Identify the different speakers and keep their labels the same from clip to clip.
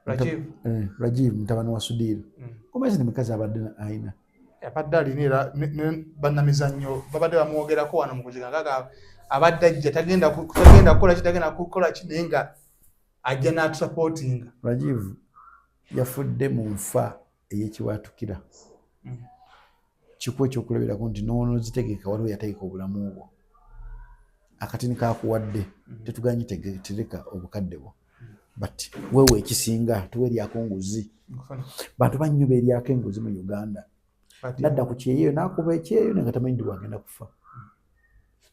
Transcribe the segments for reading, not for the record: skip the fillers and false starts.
Speaker 1: Rajiv.
Speaker 2: Rajiv mutabani wa Sudhir. Omwezi ne mukazi abadde alina
Speaker 1: Abadde alina, era ne bannamizannyo babadde bamwogerako wano mu kuziga nga abadde ajja tagenda kukola ki, tagenda kukola ki, naye nga ajja n'atusupportinga.
Speaker 2: Rajiv yafudde mu nfa ey'ekiwatukira. Kikuwa ekyokulabirako nti nonozitegeka, waliwo yategeka obulamu bwo, akatini kakuwadde. Tetuganyi tereka obukadde bwo, but weewe ekisinga tuweeryako nguzi. Bantu bannyo beeryako enguzi mu Uganda. Nadda ku kyeyo n'akuba ekyeyo naye nga tamanyi ndi bwagenda kufa.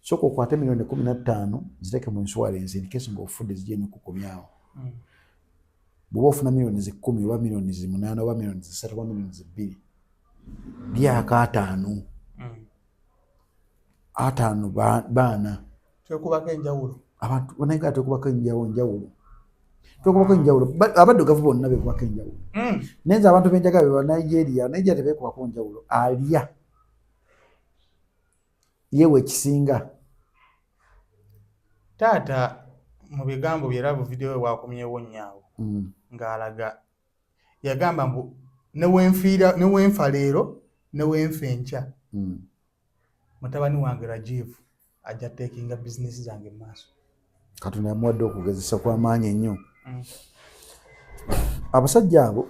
Speaker 2: Sooka okwate miliyoni 15 ziteeke mu insurance in case ng'ofudde zijja n'okukomyawo. Bw'oba ofuna miliyoni 10 oba miliyoni 8 oba miliyoni 3 oba miliyoni 2, lyako 50. 50 baana.
Speaker 1: Twekubako enjawulo.
Speaker 2: Abantu banaye twekubako enjawulo, twekubako enjawulo. Abaddugavu bonna bekubako enjawulo. Naye nze abantu benjaga be ba Nigeria. Nigeria tebekubako njawulo, alya yewe ekisinga.
Speaker 1: Taata mu bigambo bye era bu video we bwakomyewo nnyo awo, ng'alaga yagamba mbu newenfiira, newenfa leero, newenfa enkya, mutabani wange Rajiv ajja takinga bizinesi zange mu maaso.
Speaker 2: Katonda yamuwadde okugezesa kw'amaanyi ennyo. Abasajja abo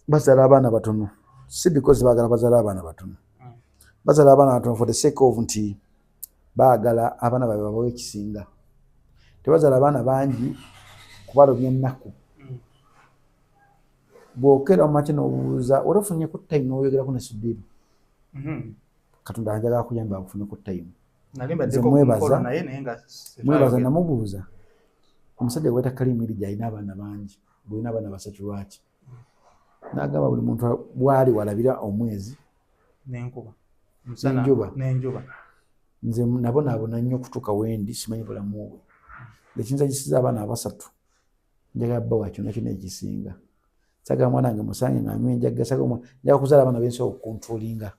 Speaker 2: bazaala abaana batono, si because baagala bazaala abaana batono. Bazaala abaana batono for the sake of nti baagala abaana babe babawe ekisinga. Tebazaala abaana bangi kubalobya ennaku. Bw'okeera mu makya n'obuuza oli ofunye ku time n'oyogerako ne Sudhir, Katonda anjagala kuyamba akufune ku time.
Speaker 1: Nali
Speaker 2: Nze
Speaker 1: mbaddeko ku
Speaker 2: mwebaza.
Speaker 1: mukolo naye, naye nga
Speaker 2: Mwebaza, namubuuza omusajja gweta Karim Irija alina abaana bangi, bwolina abaana basatu lwaki? N'agamba buli muntu bwali walabira omwezi
Speaker 1: n'enkuba.
Speaker 2: N'enjuba.
Speaker 1: N'enjuba.
Speaker 2: Nze nabonaabona nnyo okutuuka wendi, simanyi bulamu bwe. Ekinzagisiza abaana abasatu, njagala bbawa kyonna kyonna ekisinga. Sagala mwana wange musange ng'anywa enjaga, sagala njagala kuzaala abaana bensobola okucontrollinga.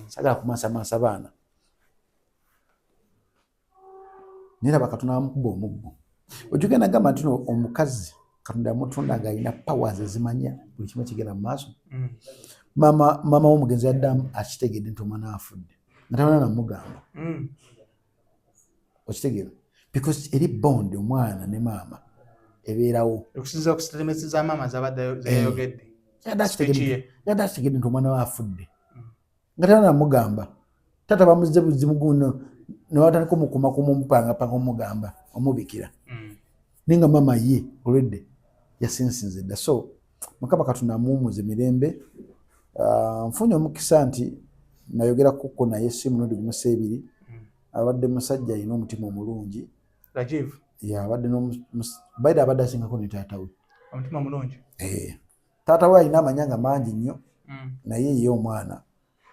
Speaker 2: Sagala kumansamansa baana. Naye laba Katonda bamukuba omuggo. Ojjukira nagamba nti no omukazi Katonda yamutonda ng'alina powers ezimanya buli kimu ekigenda mu maaso. Maama w'omugenzi yaddamu akitegedde nti omwana afudde nga tabana namugamba. Okitegeera? Because eri bond omwana ne maama ebeerawo.
Speaker 1: Okusinziira ku statements za maama zabadde zeyayogedde.
Speaker 2: Yadde
Speaker 1: Speech ye.
Speaker 2: Yadde akitegedde nti omwana we afudde nga tana namugamba. Taata bamuzze buzimu guno newatandika omukumakuma, omupangapanga, omugamba, omubikira, naye nga maama ye olwedde yasinsinze dda. So Mukama Katonda amuwumuze mirembe. Ah, nfunye omukisa nti nayogera kukko naye si mulundi gumu si ebiri. Abadde musajja alina omutima omulungi.
Speaker 1: Rajiv.
Speaker 2: Abadde baida abadde asingako ne taata we.
Speaker 1: Omutima omulungi.
Speaker 2: Eh. Taata we alina amanyanga mangi nnyo, naye ye omwana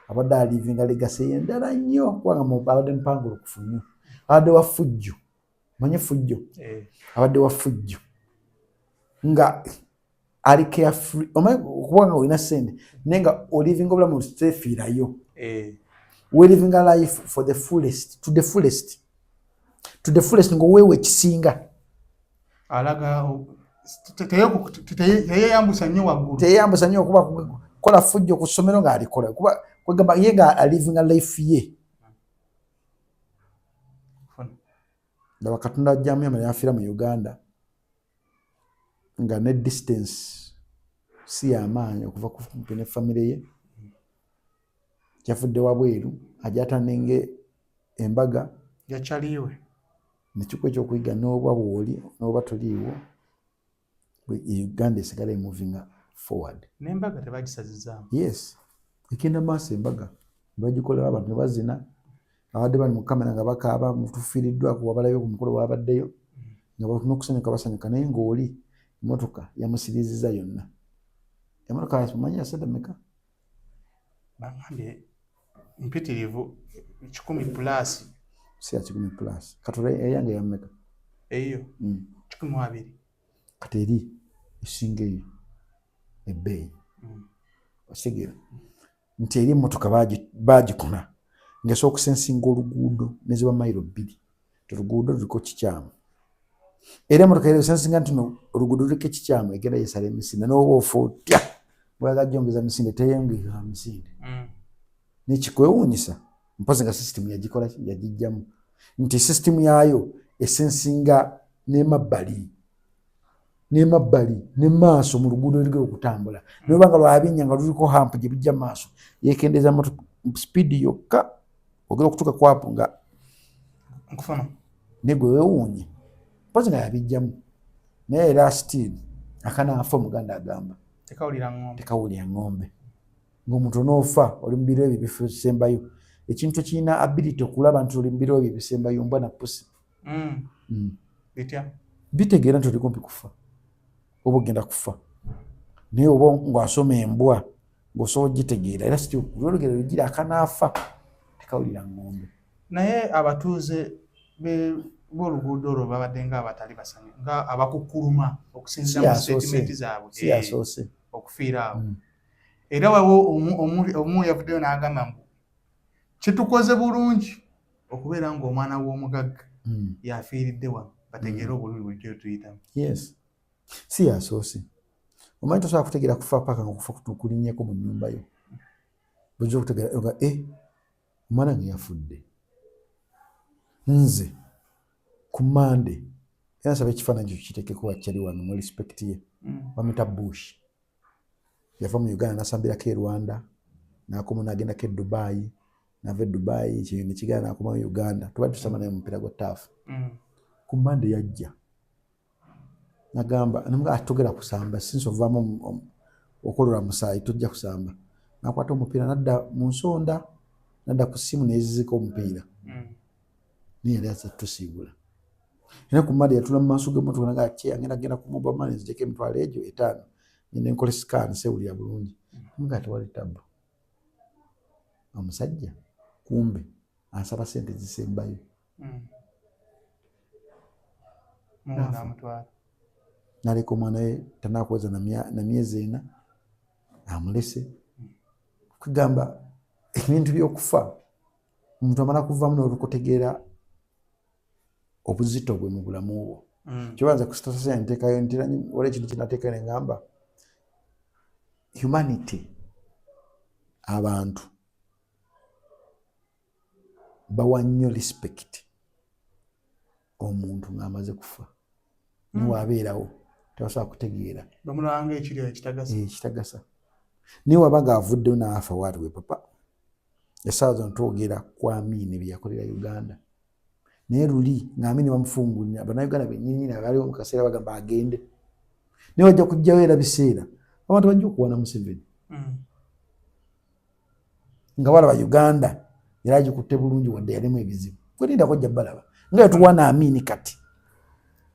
Speaker 2: abadde alivinga legacy endala nnyo, kubanga abadde mupangulukufu nnyo, abadde wa fujjo. Manyi fujjo?
Speaker 1: Eh.
Speaker 2: Abadde wa fujjo nga ali carefree. Omanyi kubanga olina sente naye nga olivinga obulamu tefiirayo. Welivinga life for the fullest, to the fullest, to the fullest, ngaoweewa ekisinga.
Speaker 1: Alaga teyeyambusa nnyo waggulu.
Speaker 2: Teyeyambusa nnyo okuba kukola fujjo ku ssomero ng'alikola, kuba kwegamba ye nga alivinga life ye. Ndaba Katonda ajjamu yama yafiira mu Uganda nga ne distance si yamaanyi okuva kumpi ne famire ye. Yafudde wabweru ajatandinga embaga.
Speaker 1: Yakyaliwe.
Speaker 2: Nekikuwa ekyokuyiga n'oba bwoli n'oba toliiwo, Uganda esigala emovinga forward.
Speaker 1: N'embaga tebagisazizaamu.
Speaker 2: Yes, egenda maaso. Embaga bagikola, abantu ne bazina, abadde bali mu kamera nga bakaaba, tufiiriddwako, wabalabye ku mukolo wabaddeyo nga n'okusanyuka basanyuka, naye ng'oli emotoka yamusiriziza yonna. Emotoka omanyi ya sente meka?
Speaker 1: Bagambye mpitirivu, 100 plus.
Speaker 2: Si ya 100 plus. Katula eyange yammeka?
Speaker 1: Eyo? 120.
Speaker 2: Kati eri esinga eyo ebbeeyi. Okitegeera nti eri emmotoka bagikola ngaesobola okusensinga oluguudo neziba mayiro 2 ti oluguudo luliko kikyamu. Era emotoka era esensinga nti no oluguudo luliko ekikyamu, egenda yesala emisinde, n'oba ofa otya bwagajja jongeza misinde, teyongeza misinde. Nekikwewuunyisa, mpozi nga sisitimu yagikola ki, yagijjamu, nti sisitimu yaayo esensinga n'emabbali n'emabbali ne maaso mu luguudo erigera okutambula, noba nga lwabinnya nga luliko hump gye bijja mu maaso, yekendeeza speed yokka ogera okutuuka kwapo nga
Speaker 1: Nkufuna.
Speaker 2: Negwe weewuunye, mpozi nga yabijjamu. Naye era still akanaafa, omuganda agamba
Speaker 1: Tekawulira ng'ombe.
Speaker 2: Tekawulira ng'ombe. Ng'omuntu onoofa oli mu biro ebyo ebisembayo, ekintu ekirina ability okulaba nti oli mu biro ebyo ebisembayo, mbwa na pusi.
Speaker 1: Bitya?
Speaker 2: Bitegeera nti oli kumpi kufa oba ogenda kufa, naye oba ng'asoma embwa ng'osobola ogitegeera, era siti olugero lugira akanaafa tekawulira ng'ombe.
Speaker 1: Naye abatuuze b'oluguudo olwo babadde nga abatali basanyu, nga abakukkuluma okusinziira mu
Speaker 2: Si yasoose.
Speaker 1: statement zaabwe.
Speaker 2: Si yasoose.
Speaker 1: Okufiira awo. Era waliwo omu yavuddeyo n'agamba mbu kitukoze bulungi okubeera ng'omwana w'omugagga yafiiridde wano, bategeere obulumi bulijjo tuyitamu.
Speaker 2: Yes, si yasoose. Omanyi tosobola kutegeera kufa paka nga okufa kulinnyeko mu nnyumba yo. Bujja okutegeera oga e omwana nga yafudde. Nze ku Mande era nsaba ekifaananyi ekyo kitekeko wakyali wano mu respect ye. Bamuyita Bush, yava mu Uganda nasambirako e Rwanda, nakoma nagendako e Dubai, nava e Dubai kintu nekigenda nakoma mu Uganda. Tubadde tusamba naye omupiira gwa taafu. Ku Mande yajja nagamba namuga togera kusamba since ovaamu okolola musaayi, tojja kusamba. Nakwata omupiira nadda mu nsonda, nadda ku ssimu neyezizika omupiira. Naye yali aza tusiibula. Era ku Mande yatula mu maaso g'emmotoka naga ki agenda genda ku mobile money nzijeko 50,000 ngende nkole scan, sewulira bulungi. Nga tewali tabu. Omusajja kumbe ansaba sente zisembayo.
Speaker 1: Mungu
Speaker 2: Nafa.
Speaker 1: n'amutwala.
Speaker 2: Naleka omwana we tanakuweza na myezi 4, amulese. Kugamba ebintu byokufa, omuntu amala kuvamu nolukutegeera obuzito bwe mu bulamu bwo. Kyobanza kusitasasa nteekayo ntera waliwo ekintu kyenateekayo neŋŋamba humanity, abantu bawa nnyo respect omuntu ng'amaze kufa, niwaabeerawo tebasobola kutegeera.
Speaker 1: Bamulaba nga ekiri ekitagasa.
Speaker 2: Ekitagasa. Naye waba ng'avuddeyo n'afa waati we papa, essaawa zino twogera ku Amiini bye yakolera Uganda, naye luli ng'Amiini bamufungulira, Bannayuganda bennyininyini abaliwo mu kaseera bagamba agende, naye wajja kujjawo era biseera abantu bajja okuwana Museveni nga balaba Uganda era agikutte bulungi wadde yalimu ebizibu. Gwenindako ojja balaba nga yetuwana Amiini kati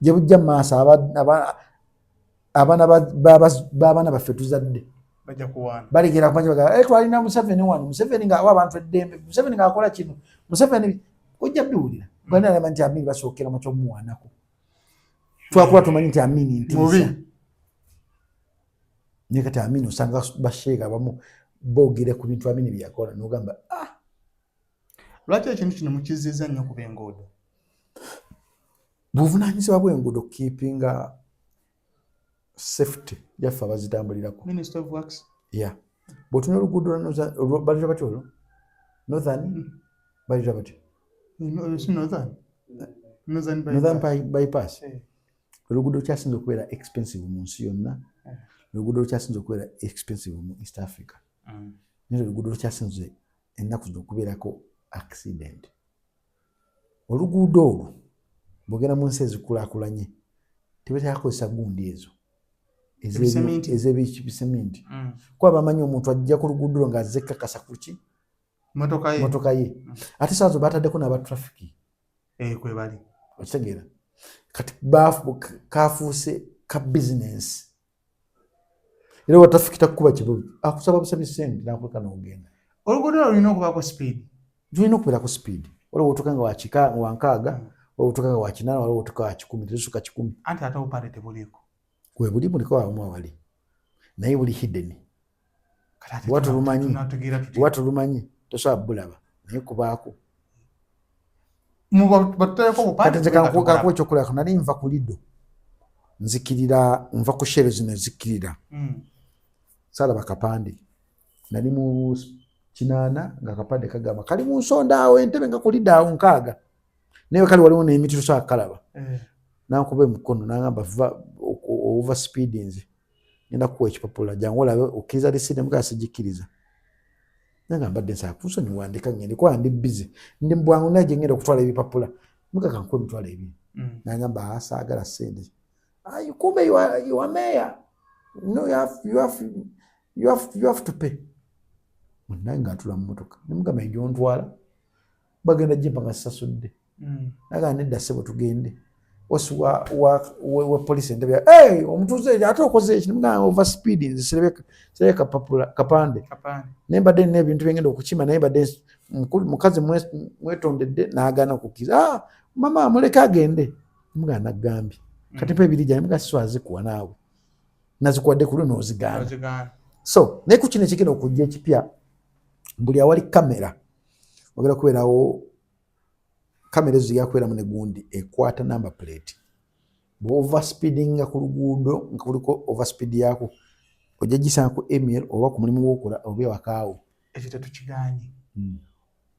Speaker 2: gye bujja mu maaso, abaana b'abaana baffe tuzadde
Speaker 1: Bajja kuwaana.
Speaker 2: Balegera kumanya bagamba, "Eh, twalina Museveni wano, Museveni ng'awa abantu eddembe, Museveni ng'akola kino, Museveni." Ojja biwulira. Gwanalaba nti Amini basookera mu kyomuwaanako, twakula tumanyi nti Amini ntiisa.
Speaker 1: Mubi.
Speaker 2: Naye kati Amini osanga basheeka abamu boogera ku bintu Amini bye yakola n'ogamba, ah.
Speaker 1: Lwaki ekintu kino mukizizza nnyo ku b'enguudo?
Speaker 2: Buvunaanyizibwa bw'enguudo keepinga safety yaffe abazitambulirako.
Speaker 1: Minister of Works.
Speaker 2: Yeah, bw'otunula oluguudo lwa balira batya olwo Northern, balira batya?
Speaker 1: Si Northern, Northern
Speaker 2: Northern
Speaker 1: Bypass.
Speaker 2: Bypass. Oluguudo lukyasinze okubeera expensive mu nsi yonna. Oluguudo lukyasinze okubeera expensive mu East Africa. Naye oluguudo lukyasinze ennaku zino okubeerako accident. Oluguudo olwo bwogenda mu nsi ezikulaakulanye tebatera kukozesa gundi ezo
Speaker 1: Ebiseminti.
Speaker 2: Ez'ebiseminti, kuba bamanyi omuntu ajja ku luguudo lwo ng'azze kakasa kuki?
Speaker 1: Motoka ye.
Speaker 2: Motoka ye. Ate saa zo bataddeko n'aba traffic.
Speaker 1: Eh, kwe bali.
Speaker 2: Okitegeera? Kati kafuuse ka bizinensi, era wa traffic takukuba kibubi, akusaba busabi sente nakuleka n'ogenda.
Speaker 1: Oluguudo olwo lulina okubaako speed.
Speaker 2: Tulina okubeerako speed. Waliwo otuuka nga wakika 60, waliwo otuuka nga 80, waliwo otuuka 100, tezusuka 100.
Speaker 1: Anti ate obupande tebuliiko.
Speaker 2: We buli, buliko awamu awali, naye buli hidden.
Speaker 1: Kati ate
Speaker 2: Bw'oba tolumanyi.
Speaker 1: tunatugira tutya?
Speaker 2: Bw'oba tolumanyi tosobola bulaba, naye kubaako.
Speaker 1: Batuteeko
Speaker 2: Kati
Speaker 1: obupande
Speaker 2: nze
Speaker 1: tube nga tubulaba.
Speaker 2: kankuwa ekyokulabirako. Nali nva ku Lido, nzikirira, nva ku Shell zino ezikkirira. Saalaba kapande. Nali mu 80 nga akapande kagamba kali mu nsonda awo Entebe, nga ku Lido awo 60, naye kali waliwo n'emiti, tosobola kukalaba. Nankuba emikono nangamba, "Va over speed, nze ngenda kukuwa ekipapula, jangu olabe okkiriza receipt." Nemugaa sigikkiriza. Nanga mbadde nsaba kunsonyiwa, ndeka ngende kuba ndi busy, ndi mubwangu, naye gye ngenda okutwala ebipapula. Muga kankuwa 20,000. Nangamba, "Ah, saagala ssente." "Ah, kumbe you are mayor. No, you have to pay." Munnange nga ntula mu mmotoka, nemugamba, egyontwala bagenda gimpa nga sisasudde. Nagamba, "Nedda ssebo, tugende." Osi wa polisi Entebe, "Hey, omutuuze ate okoze eki?" Nemugamba, "Over speed, nze sirebe kapapula kapande."
Speaker 1: Kapande.
Speaker 2: Naye mbadde nina ebintu byengenda okukima, naye mbadde mukazi mwetondedde, n'agaana okukkiriza. "Ah, mama, muleke agende." Nemugamba, "Naggambye kati mpa ebiri gyange." Muga, "Siswazikuwa naawe, nazikuwadde ku luno ozigaana."
Speaker 1: Ozigaana.
Speaker 2: So naye ku kino ekigenda okujja ekipya, buli awali kamera ogenda kubeerawo kamera ezo, zigenda kubeeramu ne gundi ekwata number plate. Bw'ova speedinga ku luguudo nga kuliko overspeed yaako, ojja gisanga ku email oba ku mulimu gwokola oba ewakaawo.
Speaker 1: Ekyo tetukiganye.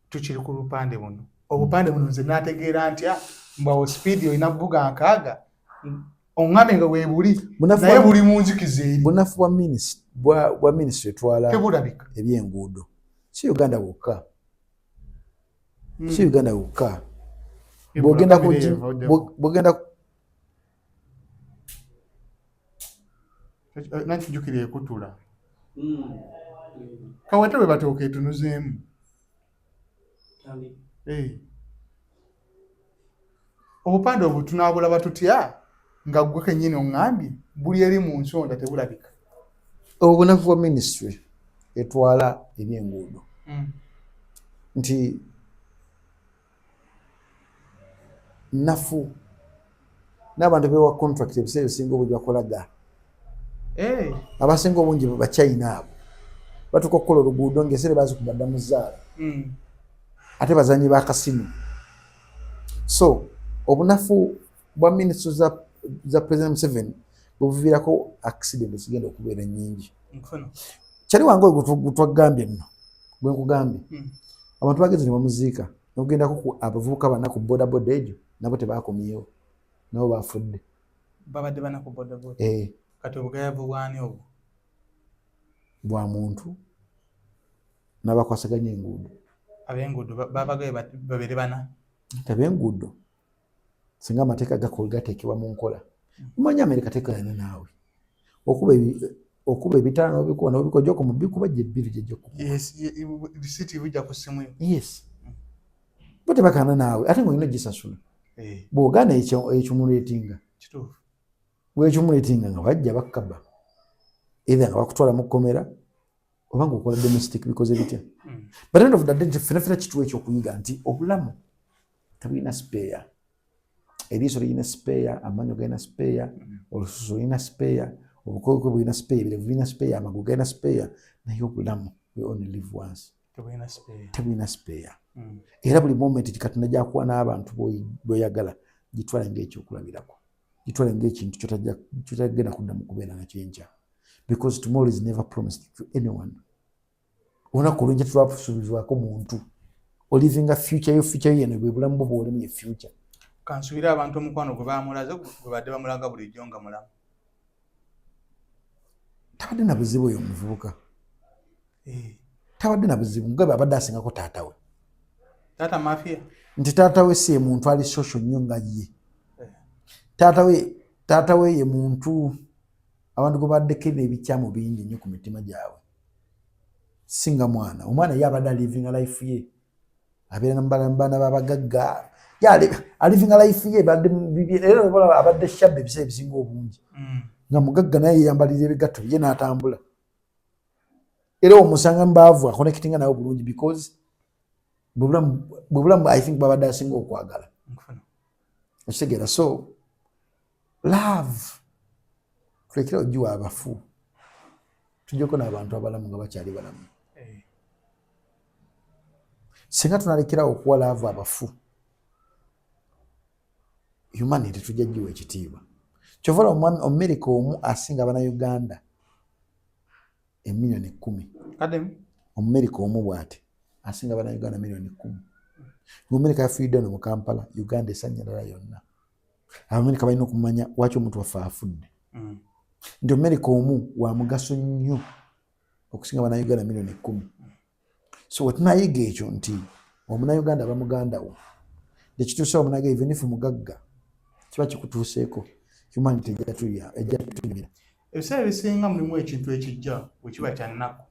Speaker 1: Tukiri ku bupande buno. Obupande buno nze naategeera ntya mbwawo speed olina kuvuga 60? Oŋŋambe nga weebuli, naye buli mu nzikiza eri.
Speaker 2: Bunafu bwa minisitule etwala
Speaker 1: Tebulabika.
Speaker 2: ebyenguudo, si Uganda wokka, si Uganda wokka. Bw'ogenda ku
Speaker 1: Kamera eyo
Speaker 2: bw'ogenda
Speaker 1: Nakijjukira ekutula kawete bwe batooka etunuzeemu. Obupande obwo tunaabulaba tutya nga ggwe kennyini oŋŋambye buli eri mu nsonda, tebulabika?
Speaker 2: Obunafu bwa minisitule etwala ebyenguudo nti nafu, n'abantu bewa contract ebiseera ebisinga obungi bakolaga abasinga obungi bachina abo batuuka okukola oluguudo ngaesere bazikuba dda mu zaala, ate bazanyi ba casino. So obunafu bwa minisitule za President Museveni bwebuviirako accident ezigenda okubeera nyingi.
Speaker 1: Nfuna.
Speaker 2: Kyali wange oyo gwe twagambye nno, gwe nkugambye, abantu bagenze ne bamuziika, nokugendako ku abavubuka bana ku bodaboda egyo, nabo tebakomyewo, nabo bafudde.
Speaker 1: Babadde bana ku bodaboda?
Speaker 2: Eh.
Speaker 1: Kati obugayavu bwani obwo?
Speaker 2: Bwa muntu n'abakwasaganya enguudo.
Speaker 1: Ab'enguudo babagaye babeere bana?
Speaker 2: Nti ab'enguudo, singa amateeka gateekebwa mu nkola. Omanyi Amerika tekayana naawe okuba ebitaano n'obikuba n'obikuba gyoko mu bikuba gye bbiri gyejja kukuba.
Speaker 1: Yes, risiti bujja ku ssimu yo.
Speaker 2: Yes, bo tebakaana naawe, ate ng'olina ogisasula. Bw'ogaana ekimulatinga
Speaker 1: Kituufu.
Speaker 2: Bwekimulatinga nga bajja bakkaba, either nga bakutwala mu kkomera oba ngaokola domestic bikoze bitya. But end of the day, ffena ffena kituwa ekyokuyiga nti obulamu tebulina spare. Eriiso lirina spare, amannyo galina spare, olususu lulina spare, obukooko bulina spare, ebirevu birina spare, amagulu galina spare, naye obulamu, we only live once.
Speaker 1: Tebulina spare.
Speaker 2: Tebulina spare. Era buli moment Katonda gyakuwa n'abantu b'oyagala, gitwale ngaekyokulabirako, gitwale ngaekintu kyotagenda kuddamu kubeera nakyo enkya, because tomorrow is never promised to anyone. Olunaku olwenkya tulwasuubizwako muntu. Olivinga future yo, future yo yeno bwe bulamu bwo bwolimu, ye future.
Speaker 1: Kansuubire abantu omukwano gwe bamulaze gwe badde bamulaga bulijjo nga mulamu.
Speaker 2: Tabadde na buzibu oyo omuvubuka. Tabadde na buzibu, nga abadde asingako taata we.
Speaker 1: Taata mafia.
Speaker 2: Nti taata we si ye muntu ali social nnyo nga ye. Taata we ye muntu abantu gwe baddeko ebikyamu bingi nnyo ku mitima gyabwe, singa mwana. Omwana ye abadde alivinga life ye, abeera mu baana b'abagagga, Ye alivinga life ye, badde mu bibye, era olaba abadde shabba ebiseera ebisinga obungi, nga mugagga, naye yeyambalira ebigatto bye n'atambula, era omusanga mbaavu aconnectinga nawe bulungi, because bwe bulamu I think babadde asinga okwagala.
Speaker 1: Nkufuna.
Speaker 2: Okitegeera? So love tulekere ogiwa abafu, tujjeko n'abantu abalamu nga bakyali balamu. Singa tunalekerawo okuwa love abafu. Humanity tujja giwa ekitiibwa. Kyova olaba Omumerika omu asinga Abanauganda emiliyoni 10. Omumerika omu bw'ati asinga Abanauganda miliyoni 10. Omumerika yafiiridde no mu Kampala, Uganda esanyalala yonna. Abamerika balina okumanya waki omuntu waffe afudde. Nti Omumerika omu wa mugaso nnyo okusinga Bannayuganda miliyoni 10. So wetunayiga ekyo nti Omunauganda aba muganda wo, tekituusa omunaga, even if mugagga, kiba kikutuuseeko, humanity ejja tunyumira.
Speaker 1: Ebiseera ebisinga mulimu ekintu ekijja bwe kiba kya nnaku,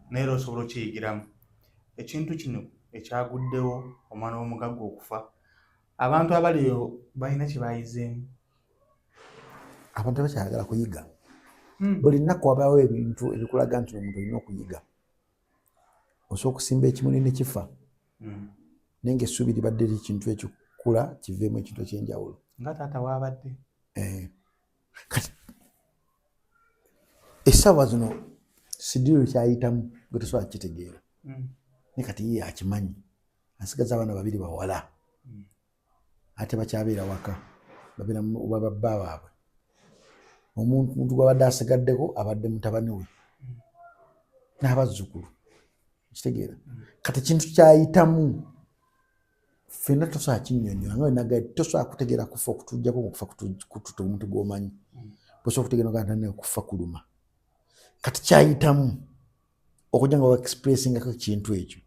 Speaker 1: naye era osobola okiyigiramu. Ekintu kino ekyaguddewo, omwana w'omugagga okufa, abantu abali eyo balina kye bayizeemu.
Speaker 2: Abantu bakyayagala kuyiga. Buli nnaku wabaawo ebintu ebikulaga nti omuntu olina okuyiga. Osobola okusimba ekimuli ne kifa. Naye nga essuubi libadde eri ekintu ekyo kula kiveemu ekintu ekyenjawulo.
Speaker 1: Nga taata waabadde.
Speaker 2: Kati essaawa zino Sudhir kyayitamu gwe tosobola kukitegeera. Naye kati ye akimanyi, asigaza abaana babiri bawala. Ate bakyabeera waka, babeera babba baabwe. Omuntu gwabadde asigaddeko abadde mutabani we n'abazzukulu, kitegeera? Kati ekintu kyayitamu ffenna tosobola kinnyonnyola, nga wenaga tosobola kutegeera kufa okutujjako okufa kututa omuntu gw'omanyi. Bosobola kutegeera nga kufa kuluma. Kati kyayitamu okujja nga waexpressingako ekintu ekyo,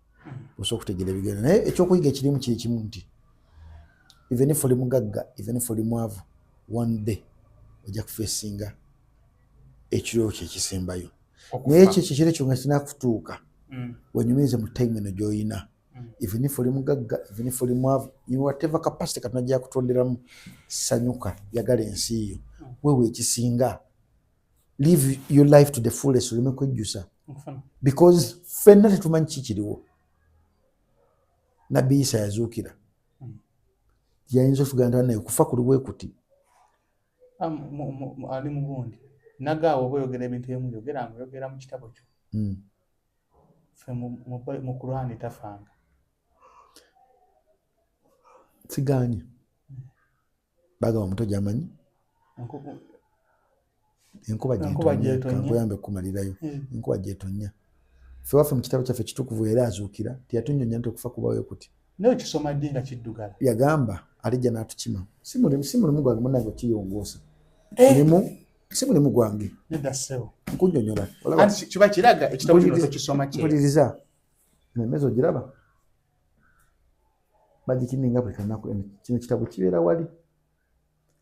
Speaker 2: osobola okutegeera ebigenda. Naye ekyokuyiga ekirimu kiri kimu nti even if oli mugagga, even if oli mwavu, one day ojja kufacinga ekiro kyo ekisembayo. Naye ekyo ekiro ekyo nga kinakutuuka, wenyumirize mu time eno gy'oyina. Even if oli mugagga, even if oli mwavu, in whatever capacity Katonda gyakutonderamu, sanyuka, yagala ensi yo, weewe ekisinga, live your life to the fullest, oleme kwejjusa, because ffenna tetumanyi kikiriwo. Nabbi Isa yazuukira, yayinza otugamba nti naye kufa kuli bwe kuti.
Speaker 1: Ali mugundi nagaawe oba oyogera ebintu ebimu, yogera nga oyogera mu kitabo kyo. Ffe mu Kurani tafanga.
Speaker 2: Siganye, bagamba omuto gyamanyi enkuba gyetonya, nkuyambe kumalirayo. Enkuba gyetonya, ffe waffe mu kitabo kyaffe kitukuvu era azuukira, teyatunyonya nti okufa kubawe kuti.
Speaker 1: Naye okisoma ddi nga kiddugala?
Speaker 2: Yagamba alijja n'atukima. Si mulimu gwange munange okiyongoosa. Mulimu si mulimu gwange.
Speaker 1: Nedda ssebo.
Speaker 2: Nkunyonyola.
Speaker 1: Kiba kiraga ekitabo kino tokisoma.
Speaker 2: Mpuliriza, emmeeza ogiraba bagicleaninga buli kanaku. Kino kitabo kibeera wali.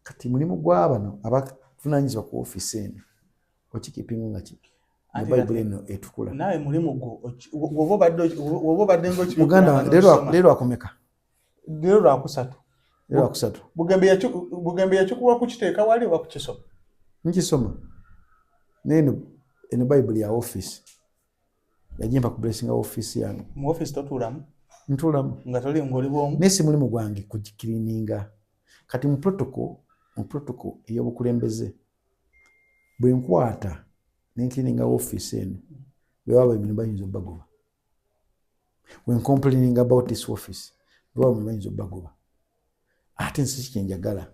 Speaker 2: Kati mulimu gw'abano abavunanyizibwa ku ofiisi eno okikeepinga nga ki Bayibuli eno etukula.
Speaker 1: Naawe mulimu gwo woba obadde
Speaker 2: Muganda wange, leero akomeka.
Speaker 1: Leero lwakusatu.
Speaker 2: Leero lwakusatu.
Speaker 1: Bugembe yakikuwa kukiteeka wali oba kukisoma?
Speaker 2: Nkisoma, naye eno Bayibuli ya ofiisi, yagimpa ku blessinga ofiisi yange.
Speaker 1: Mu ofiisi totuulamu?
Speaker 2: Ntuulamu.
Speaker 1: Nga toli ng'oli bwomu?
Speaker 2: Naye si mulimu gwange kugicleaninga. Kati mu protocol ey'obukulembeze, bwe nkwata nencleaninga ofiisi eno, bwebaba emirimu bayinza obagoba. When complaining about this office, bwebaba emirimu bayinza obagoba. Ate nsi ki kyenjagala,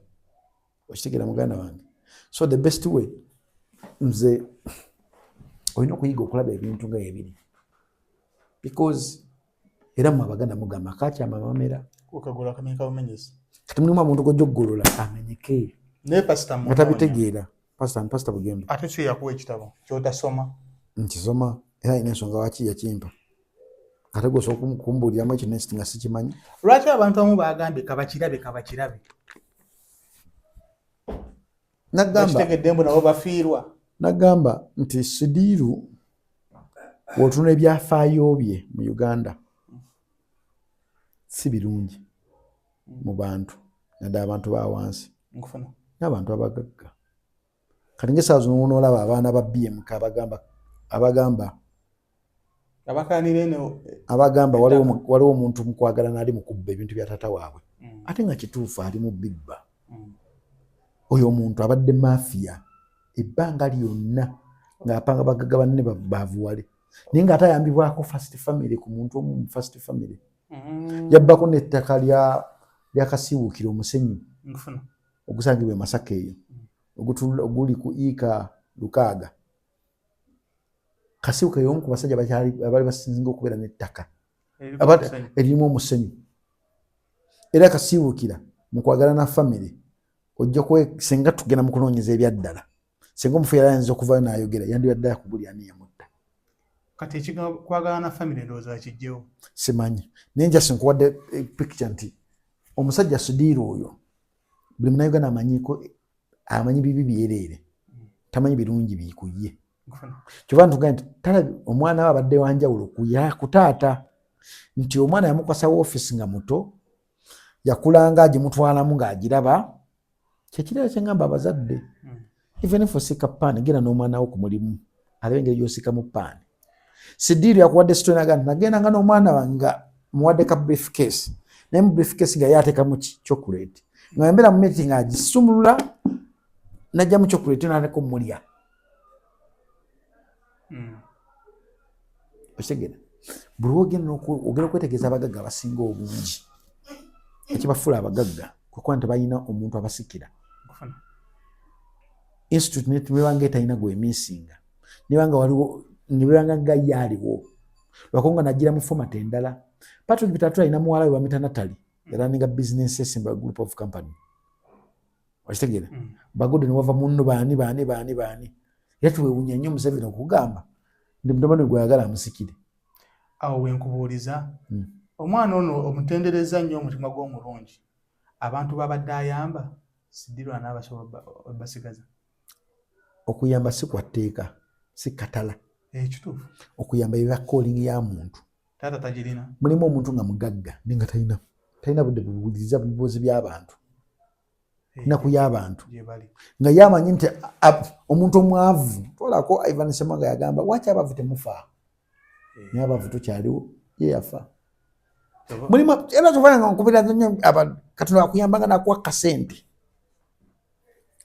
Speaker 2: okitegeera muganda wange? So the best way, nze olina okuyiga okulaba ebintu nga ebiri, because era mu Abaganda mugamba kakyama mamera. Kati mulimu omuntu gojja okugolola amenyeke.
Speaker 1: Naye pasita
Speaker 2: nga tabitegeera. Pasita Bugembe.
Speaker 1: Ate si yakuwa ekitabo kyotasoma?
Speaker 2: Nkisoma, era alina ensonga waki yakimpa. Ate gwe osobola kumbuuliramu ekyo next nga sikimanyi.
Speaker 1: Lwaki abantu abamu bagambye kabakirabe, kabakirabe?
Speaker 2: Nagamba
Speaker 1: bakitegedde mbu nabo bafiirwa.
Speaker 2: Nagamba nti Sudhir, w'otunula ebyafaayo bye mu Uganda si birungi mu bantu, naddala abantu ba wansi
Speaker 1: Nkufuna.
Speaker 2: n'abantu abagagga. Kati ngaesaawa zino noolaba abaana ba BMK abagamba
Speaker 1: Abakanira eno.
Speaker 2: Abagamba waliwo omuntu mukwagala naali mukubba ebintu bya taata waabwe, ate nga kituufu ali mu bibba. Oyo omuntu abadde mafia ebbanga lyonna ng'apanga bagagga banne baavuwale, naye ng'ate ayambibwako first family, ku muntu omu mu first family. Yabbako n'ettaka lya Kasiwukira omusenyu. Ogusangibwa e Masaka eyo, oguli ku iika 6. Kasiwukira y'omu ku basajja abaali basinga okubeera n'ettaka eririmu omusenyu. Era Kasiwukira mu kwagala na famire, ojja senga tugenda mu kunoonyeza ebyaddala, senga omufu yali ayinza okuvayo n'ayogera, yandibadde akubulira ani yamutta.
Speaker 1: Kati ekigambo kwagala na famire ndowooza bakijjewo.
Speaker 2: Simanyi, naye njasi nkuwadde picture nti omusajja Sudiiro oyo buli Munnayuganda amanyiko, amanyi bibi byereere, tamanyi birungi bikuye. Kyova ntugaa nti talabi omwana we abadde wanjawulo ku taata, nti omwana yamukwasa woofiisi nga muto, yakulanga agimutwalamu ng'agiraba. Kyekirala kyeŋŋamba abazadde, even if osika paani, genda n'omwana wo ku mulimu alabe engeri gy'osikamu paani. Sidiiro yakuwadde story naga nti nagendanga n'omwana wange nga muwadde ka brief case, naye mu brief case nga ye ateekamu ki chocolate, nga embeera mu meeting agisumulula najjamu chocolate n'aleka omulya. Okitegeera, buli wogenda ogenda okwetegeeza abagagga abasinga obungi, ekibafuula abagagga kwekuba nti balina omuntu abasikira. Institute nebanga etalina gwemisinga, nebanga waliwo, nebanga nga ye aliwo, lwakubanga nagira mu format endala. Patrick Bitatu alina muwala we bamita Natali, yarunninga business esimba group of company. Okitegeera, bagudde newava munno baani baani baani baani. Era tuwewunya nnyo Museveni okugamba nti mutabani gweyagala amusikire.
Speaker 1: Awo wenkubuuliza, omwana ono omutendereza nnyo omutima gw'omulungi, abantu babadde ayamba, Sidirwa n'abasobola basigaza?
Speaker 2: Okuyamba si kwa tteeka, si katala.
Speaker 1: Ekituufu.
Speaker 2: Okuyamba eba calling ya muntu.
Speaker 1: Taata tagirina.
Speaker 2: Mulimu omuntu nga mugagga naye nga talina budde buwuliriza bibuuzi by'abantu, nnaku y'abantu, nga ye amanyi nti omuntu omwavu. Twalako Ivan Ssemwanga yagamba, waki abavu temufa? Naye abavu tukyaliwo, ye yafa. Mulimu era kyova nga nkubira nnyo Katonda akuyambanga nakuwa kasente,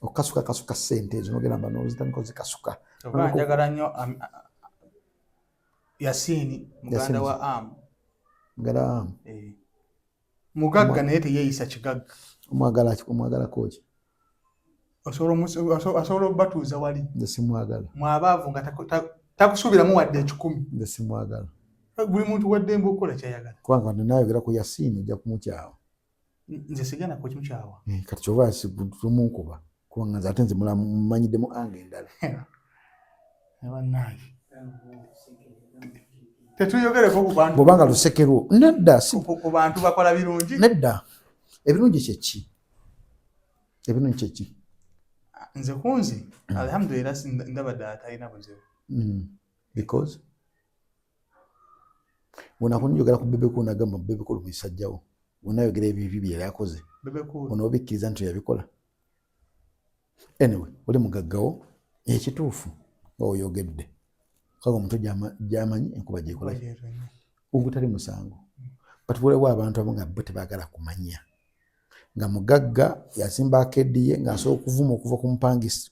Speaker 2: okukasuka kasuka sente ezo nogenda mba nozitandika ozikasuka.
Speaker 1: Oba njagala nnyo Yasini muganda wa Amu.
Speaker 2: Muganda wa Amu.
Speaker 1: Mugagga naye teyeeyisa kigagga.
Speaker 2: Omwagala omwagalako ki?
Speaker 1: Osobola obatuuza wali.
Speaker 2: Nze simwagala.
Speaker 1: Mwabaavu nga takusuubiramu wadde 100.
Speaker 2: Nze simwagala.
Speaker 1: Buli muntu waddembe okukola kyayagala.
Speaker 2: Kubanga nayogera ku Yasini ojja kumukyawa.
Speaker 1: Nze sigenda kukimukyawa.
Speaker 2: Kati kyova tumunkuba, kubanga nze ate nze mumanyiddemu ange endala.
Speaker 1: Bannange, tetuyogereko ku bantu.
Speaker 2: Bwobanga lusekerwo, nedda.
Speaker 1: Ku bantu bakola birungi.
Speaker 2: Nedda, ebirungi kyeki? Ebirungi kyeki?
Speaker 1: Nze kunze, alhamdulillah, ndaba ddala talina buzibu.
Speaker 2: Because wenakunjogera ku Bebe Cool, nagamba Bebe Cool musajjawo, wenayogera ebibi bye yakoze, onoobikkiriza nti yabikola? Anyway, oli mugaggawo ekituufu nga oyogedde, kaga omuntu gyamanyi enkuba gyekola ogutali musango. But waliwo abantu abo nga bo tebaagala kumanya nga mugagga yazimba arcade ye, ng'asobola okuvuma okuva ku mupangisi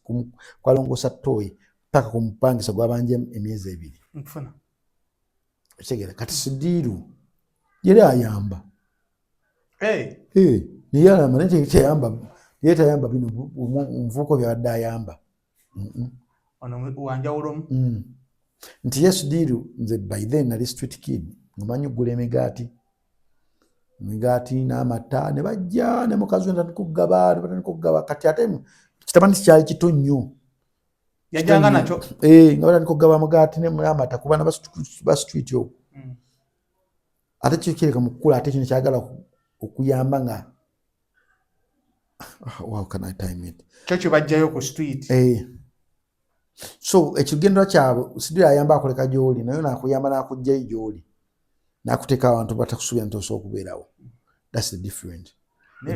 Speaker 2: kwalongoosa toyi paka ku mupangisa gwabanja emyezi 2. Okitegeera, kati Sidiiru yali ayamba, naye ayamba, naye teyamba, naye tayamba bino omuvubuka byabadde ayamba.
Speaker 1: Wanjawulomu.
Speaker 2: Nti yesu diiru, nze by then nali street kid, ngamanyi okugula emigaati n'amata, ne bajja ne mukazi we natandika okugaba, ne batandika okugaba. Kati ate kitabani kikyali kito nnyo.
Speaker 1: Yajjanga nakyo.
Speaker 2: Nga batandika okugaba mugaati n'amata ku baana ba street okwo. Ate kyo kireka mu kukula, ate kino kyagala okuyamba nga, how can I time it?
Speaker 1: Kyo kibajjayo ku street.
Speaker 2: So ekigendera kyabwe, Sidira ayamba akoleka gy'oli, naye nakuyamba nakugjayo gy'oli nakuteeka abantu batakusuubira nti osobola okubeerawo. That's the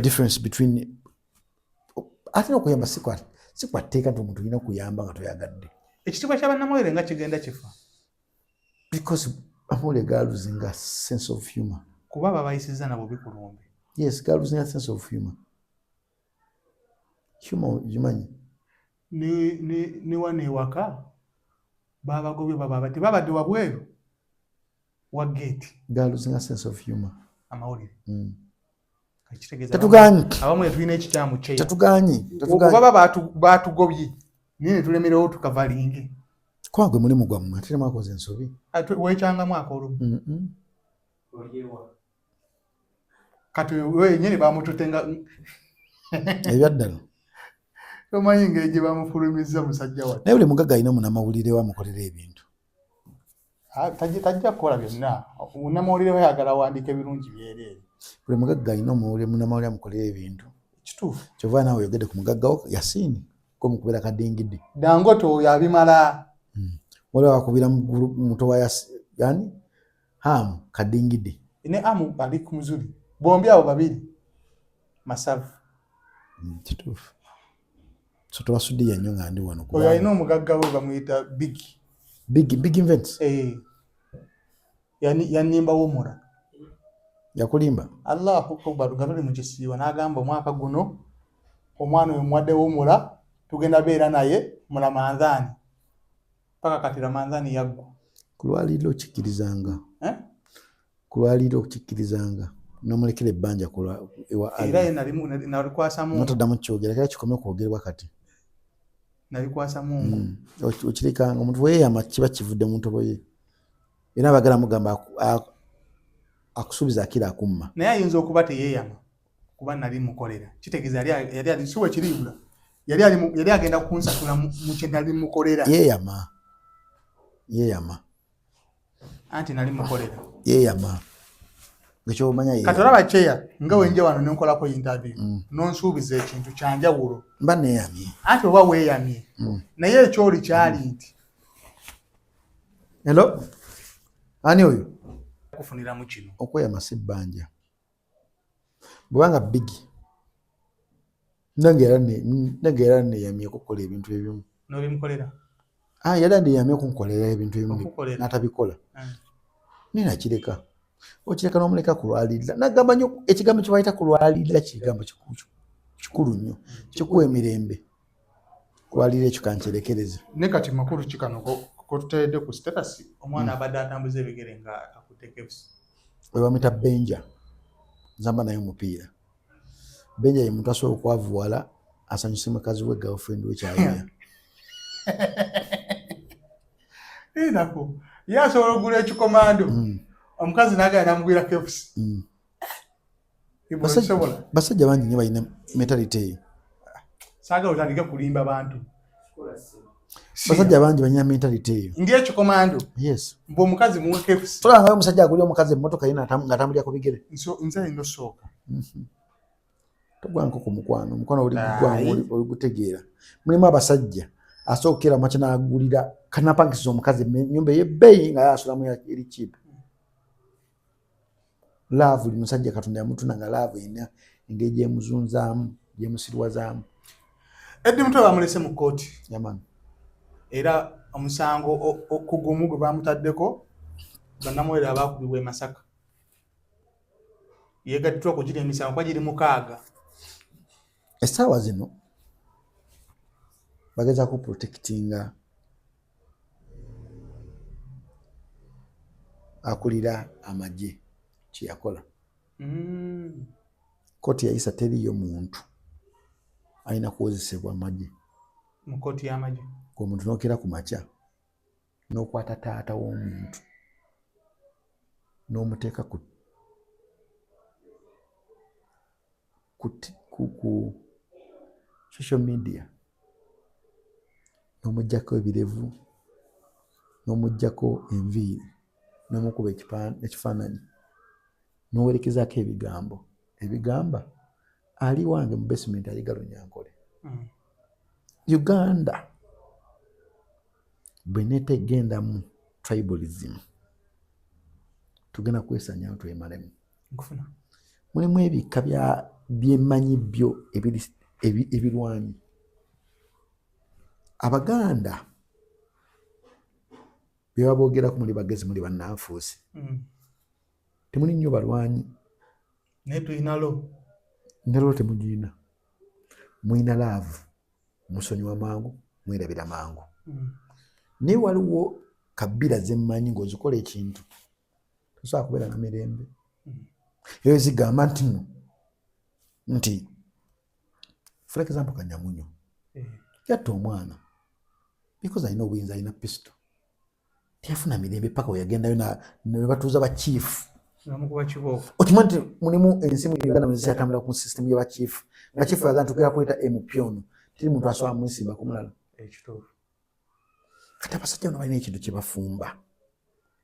Speaker 2: difference between, ate n'okuyamba si kwatteeka nti omuntu olina okuyamba nga toyagadde.
Speaker 1: Ekitiibwa kyabannamawulire nga kigenda kifa.
Speaker 2: Because amawulire galosinga sense of humor.
Speaker 1: Kuba babayisizza nabo bikulumbe.
Speaker 2: Yes, galosinga sense of humor. Humor gimanyi.
Speaker 1: Ne wano ewaka babagobye, baba tebabadde wabweru wa geeti.
Speaker 2: Galosinga sense of humor.
Speaker 1: Amawulire.
Speaker 2: Tetuganyi.
Speaker 1: Abamu tulina ekikyamu.
Speaker 2: Tetuganyi.
Speaker 1: Oba batugobye naye netulemerewo tukavalinge.
Speaker 2: Kuba gwe mulimu gwammwe, ate temwakoze ensobi.
Speaker 1: Wekyangamu akolumu kati wenyini bamutute nga
Speaker 2: Ebyaddala.
Speaker 1: Tomanyi engeri gye bamufulumizza musajja wa.
Speaker 2: Naye buli mugagga alina omunamawulire we amukolera ebintu.
Speaker 1: Tajja kukola byonna, munnamawulire we ayagala awandiika ebirungi byereere.
Speaker 2: Buli mugagga alina omunamawulire amukolera ebintu.
Speaker 1: Kituufu.
Speaker 2: Kyova naawe oyogedde ku mugagga wo Yasiini komukubira kadingidi.
Speaker 1: Dangote oyo abimala.
Speaker 2: Waliwo akubira muto wa yani Hamu kadingidi.
Speaker 1: Ne Amu ali ku muzuli, bombi abo babiri masavu.
Speaker 2: Kituufu. So tobasuddiya nnyo nga ndi wano.
Speaker 1: Oyo alina omugagga we bamuyita Big.
Speaker 2: Big, Big Invents.
Speaker 1: Eh. Yanimba womura.
Speaker 2: Yakulimba.
Speaker 1: Allahu akbar, nga tuli mu kisiibo n'agamba omwaka guno omwana oyo muwadde womura, tugenda beera naye mu Ramadhaani paka kati Ramadhaani yaggwa.
Speaker 2: Kulwaliro okikkirizanga.
Speaker 1: Eh?
Speaker 2: Kulwaliro okikkirizanga n'omulekera ebbanja ewa.
Speaker 1: Era ye nalikwasa Mungu.
Speaker 2: Notaddamu kyogera kera kikome kwogerwa kati.
Speaker 1: Nalikwasa Mungu.
Speaker 2: Okirekanga omuntu weeyama kiba kivudde mu ntobo ye. Era abagala mugamba akusuubiza akira akumma.
Speaker 1: Naye ayinza okuba teyeeyama kuba nali mukolera, kitegeeza yali ali si wekiriibula, yali agenda kunsasula mu kye nali mukolera.
Speaker 2: Yeeyama, yeeyama.
Speaker 1: Anti nali mukolera.
Speaker 2: Yeeyama ekyomanya.
Speaker 1: Kati olaba kyeya nga wenje wano nenkolako interview, nonsuubiza ekintu kyanjawulo.
Speaker 2: Mba neeyamye.
Speaker 1: Anti oba weeyamye, naye ekyoli kyali nti
Speaker 2: Hello, ani oyo?
Speaker 1: Kufuniramu kino.
Speaker 2: Okweyama si bbanja. Bwebanga Bigi nange era neyamyeko okukola ebintu ebimu.
Speaker 1: Nobimukolera?
Speaker 2: Ah, yali ndeyamye okunkolera ebintu ebimu n'atabikola. Naye nakireka, okireka n'omuleka kulwalirira. Nagamba nnyo ekigambo kye bayita kulwalirira, kigambo kikulu nnyo, kikuwa emirembe. Kulwalirira ekyo kankyerekereze.
Speaker 1: Ne kati makulu kikano kotuteredde ku status, omwana abadde atambuza ebigere nga akutte KFC.
Speaker 2: We bamuyita Benja, nzamba naye omupiira. Benja ye muntu asobola okwavuwala asanyuse mukazi we, girlfriend we kyayina.
Speaker 1: Nako ye asobola okugula ekikomando, omukazi nagala namugwira KFC.
Speaker 2: Basajja bangi nnyo balina mentality eyo.
Speaker 1: Saagala otandike kulimba bantu.
Speaker 2: Basajja bangi balina mentality eyo.
Speaker 1: Ndi ekikomando.
Speaker 2: Yes.
Speaker 1: Mbu omukazi muwe KFC.
Speaker 2: Tolangayo omusajja agulira omukazi emmotoka ye ng'atambulira ku bigere.
Speaker 1: Nze alina osooka.
Speaker 2: Togwanko ku mukwano, omukwano oligutegeera. Mulimu abasajja asookera makya n'agulira kanapangisiza omukazi ennyumba ey'ebbeeyi nga yasulamu eri cheap. Love, buli musajja Katonda yamutunda nga love erina engeri gyemuzunzaamu, gyemusirwazaamu.
Speaker 1: Eddie Mutwe bamulese mu kkooti.
Speaker 2: Yamani.
Speaker 1: Era omusango okugumu gwe bamutaddeko, bannamawulire abaakubibwa e Masaka, yeegattiddwa ku giri emisango kuba giri 6.
Speaker 2: Essaawa zino bagezaako protectinga akulira amagye kyeyakola. Kooti yayisa teriyo muntu alina kuwozesebwa magye.
Speaker 1: Mu kkooti y'amagye.
Speaker 2: Omuntu n'okera ku makya n'okwata taata w'omuntu n'omuteeka ku social media, n'omuggyako ebirevu, n'omuggyako enviiri, n'omukuba ekifaananyi, n'owerekezaako ebigambo ebigamba ali wange mu basement ayiga Lunyankole. Uganda bweneetegendamu tribalism, tugenda kwesanyawo twemalemu. Mulimu ebika byemanyi byo ebirwanyi. Abaganda byebabogerako, muli bagezi, muli bannanfuusi, temuli nnyo balwanyi.
Speaker 1: Naye tulina law.
Speaker 2: Ne law temugirina. Mulina love, musonyiwa mangu, mwerabira mangu. Naye waliwo kabira zemmanyi ng'ozikola ekintu tosobola kubeera na mirembe. Eyo zigamba nti no Nti for example, Kanyamunyu yatta omwana because alina obuyinza, alina pistol. Teyafuna mirembe paka weyagendayo ne batuuza ba chief.
Speaker 1: Bamukuba kibooko.
Speaker 2: Okimanyi nti mulimu ensi mu Uganda muzikyatambula ku system y'aba chief, nga chief agamba tugenda kuleeta MP ono, teri muntu asobola mwesimba ku mulala.
Speaker 1: Ekituufu.
Speaker 2: Kati abasajja bano balina ekintu kye bafumba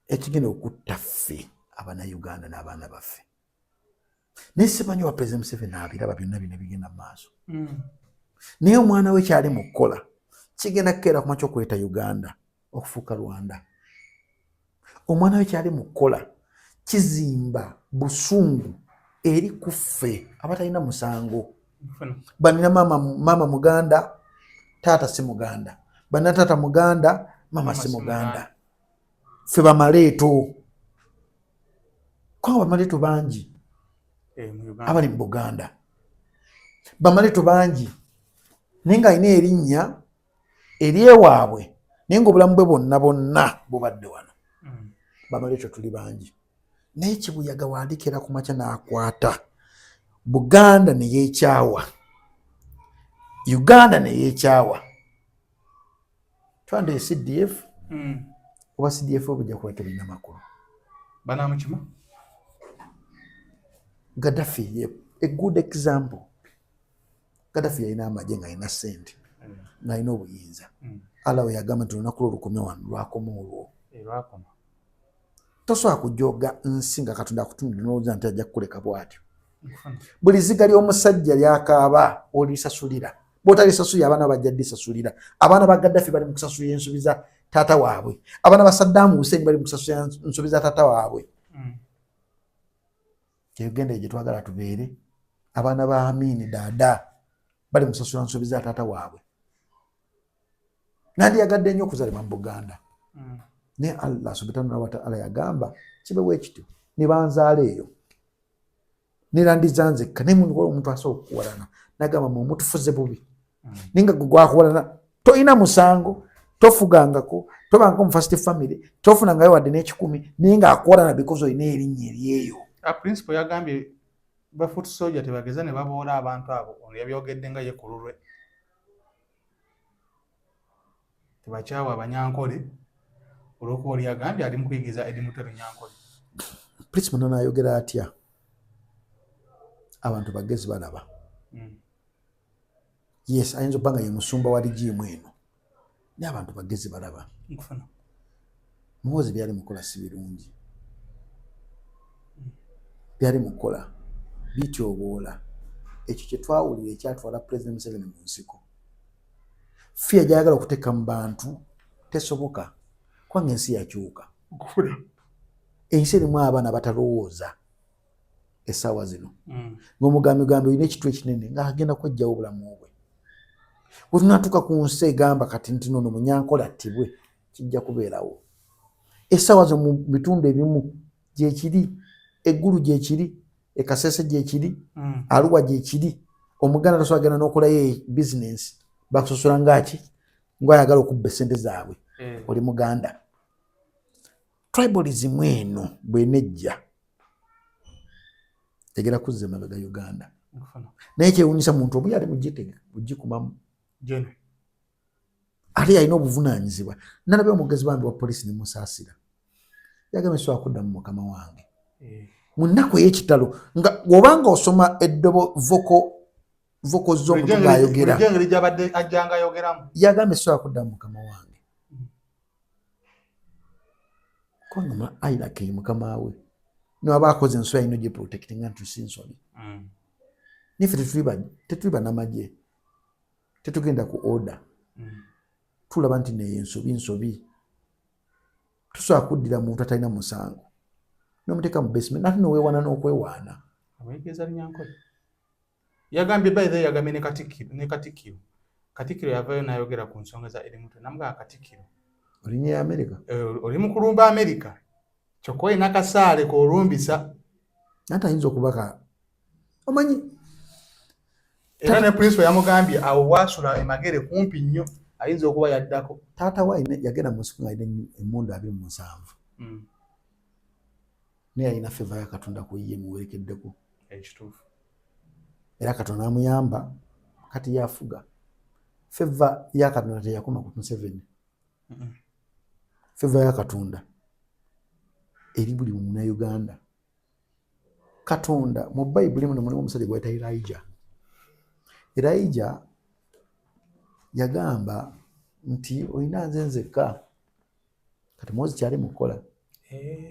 Speaker 2: ekigenda okutta ffe Abannayuganda n'abaana baffe, naye simanyi wa President Museveni abiraba byonna bino ebigenda mu maaso. Naye omwana we kyali mu kukola kigenda kukeera ku makya okuleeta Uganda okufuuka Rwanda. Omwana we kyali mu kukola kizimba busungu eri ku ffe abatalina musango.
Speaker 1: Nkufuna.
Speaker 2: Banina maama, maama muganda, taata si muganda, banina taata muganda, maama si
Speaker 1: si
Speaker 2: muganda. Ffe bamaleeto, kubanga bamaleeto bangi
Speaker 1: Eh, mu Uganda.
Speaker 2: Abali mu Buganda bamaleeto bangi, naye ng'alina erinnya eryewaabwe, naye ng'obulamu bwe bwonna bwonna bubadde wano. Bamaleeto tuli bangi, naye kibuyaga wandikera ku makya n'akwata Buganda neyeekyawa, Uganda neyeekyawa. Twanda CDF oba CDF obujja kuba tebulina makulu.
Speaker 1: Banamukima.
Speaker 2: Gaddafi ye a good example. Gaddafi yalina amagye, ng'alina sente, ng'alina obuyinza. Allah we yagamba nti olunaku lwo lukome wano, lwakoma olwo.
Speaker 1: Eh, lwakoma.
Speaker 2: Tosobola kujoga nsi nga Katonda akutunudde nolowooza nti ajja kukuleka bw'atyo.
Speaker 1: Nkufuna.
Speaker 2: Buli ziga ly'omusajja lyakaaba olisasulira, bw'otalisasulira abaana bajja ddisasulira. Abaana ba Gaddafi bali mu kusasulira ensobi za taata waabwe. Abaana ba Saddam Hussein bali mu kusasulira nsobi za taata waabwe. Uganda gye twagala tubeere, abaana ba Amini Daada bali mu kusasula nsobi za taata waabwe. Nandiyagadde nnyo okuzaalibwa mu Buganda, naye Allah subhanahu wataala yagamba kibe bwe kityo ne banzaala eyo, nerandiza nzekka. Naye muntu, omuntu asobola okukuwalana nagamba mwe mutufuze bubi, naye nga gwe gwakuwalana tolina musango, tofugangako, tobangako mu first family, tofunangayo wadde n'ekikumi, naye ng'akuwalana because olina erinnya eryeyo.
Speaker 1: Ah, principal yagambye ba foot soldier tebageza ne baboola abantu abo. Ono yabyogedde nga ye ku lulwe, tebakyawa Abanyankole olw'okuba oli yagambye ali mu kuyigiza Eddie Mutwe Lunyankole.
Speaker 2: Principal nonayogera atya? Abantu bagezi, balaba. Yes, ayinza okuba nga ye musumba wa regime eno, naye abantu bagezi, balaba.
Speaker 1: Nkufuna.
Speaker 2: Muhoozi byali mukola si birungi, byali mukola bityoboola ekyo kye twawulira ekyatwala President Museveni mu nsiko. Fear gyayagala okuteeka mu bantu tesoboka, kubanga ensi yakyuka.
Speaker 1: Nkufuna.
Speaker 2: Ensi erimu abaana batalowooza essaawa zino, ng'omugambi olina ekitwe ekinene ng'agenda kwejjawo obulamu bwe. Bwe tunatuuka ku nsi egamba kati nti nono munyankole attibwe, kijja kubeerawo. Essaawa zo mu bitundu ebimu gyekiri, eggulu gyekiri, ekasese gyekiri, Aluwa gyekiri. Omuganda tosobola genda n'okolayo bizinensi, bakusosola ngaaki ngaayagala okubba esente zaabwe. Oli muganda. Tribalism eno bwenejja egera kuzza emabega Uganda.
Speaker 1: Nkufuna.
Speaker 2: Naye kyewunyisa, muntu omu yali mugitega mugikumamu.
Speaker 1: Jene.
Speaker 2: Ate yalina obuvunanyizibwa. Nalabye omugezi bambi wa polisi nemusaasira, yagambye sobola kuddamu mukama wange mu nnaku ey'ekitalo, nga bw'obanga osoma eddobo voko z'omuntu ng'ayogera.
Speaker 1: Bulijjo engeri gyabadde ajjanga ayogeramu.
Speaker 2: Yagambye sobola kuddamu mukama wange, kubanga airake ye mukama we, niwaba akoze ensobi alina ogiprotectinga nti si nsobi. Niffe tetuli banamagye, tetugenda ku order. Tulaba nti neyo ensobi nsobi, tusobola kuddira muntu atalina musango nomuteeka mu basement ate noweewaana n'okwewaana.
Speaker 1: Abayigiriza Lunyankole yagambye, by the way, yagambye ne Katikkiro, ne Katikkiro yavayo n'ayogera ku nsonga za Eddie Mutwe, namugamba Katikkiro,
Speaker 2: Olinnya ya Amerika.
Speaker 1: Eh, oli mu kulumba Amerika, kyokka olina kasaale k'olumbisa.
Speaker 2: Ate ayinza okubaka omanyi.
Speaker 1: Era ne principal yamugambye awo waasula emagere kumpi nnyo, ayinza okuba yaddako.
Speaker 2: Taata we yagenda mu nsiko nga alina emmundu 27, naye alina favour ya Katonda ku ye muwerekeddeko.
Speaker 1: Ekituufu.
Speaker 2: Era Katonda amuyamba, kati yafuga. Favor ya Katonda teyakoma ku Museveni. Favor ya Katonda eri buli Munnayuganda. Katonda mu Bayibuli muno mulimu omusajja gwayita Elijah. Elijah yagamba nti olina nze nzekka. Kati Muhoozi kyali mukukola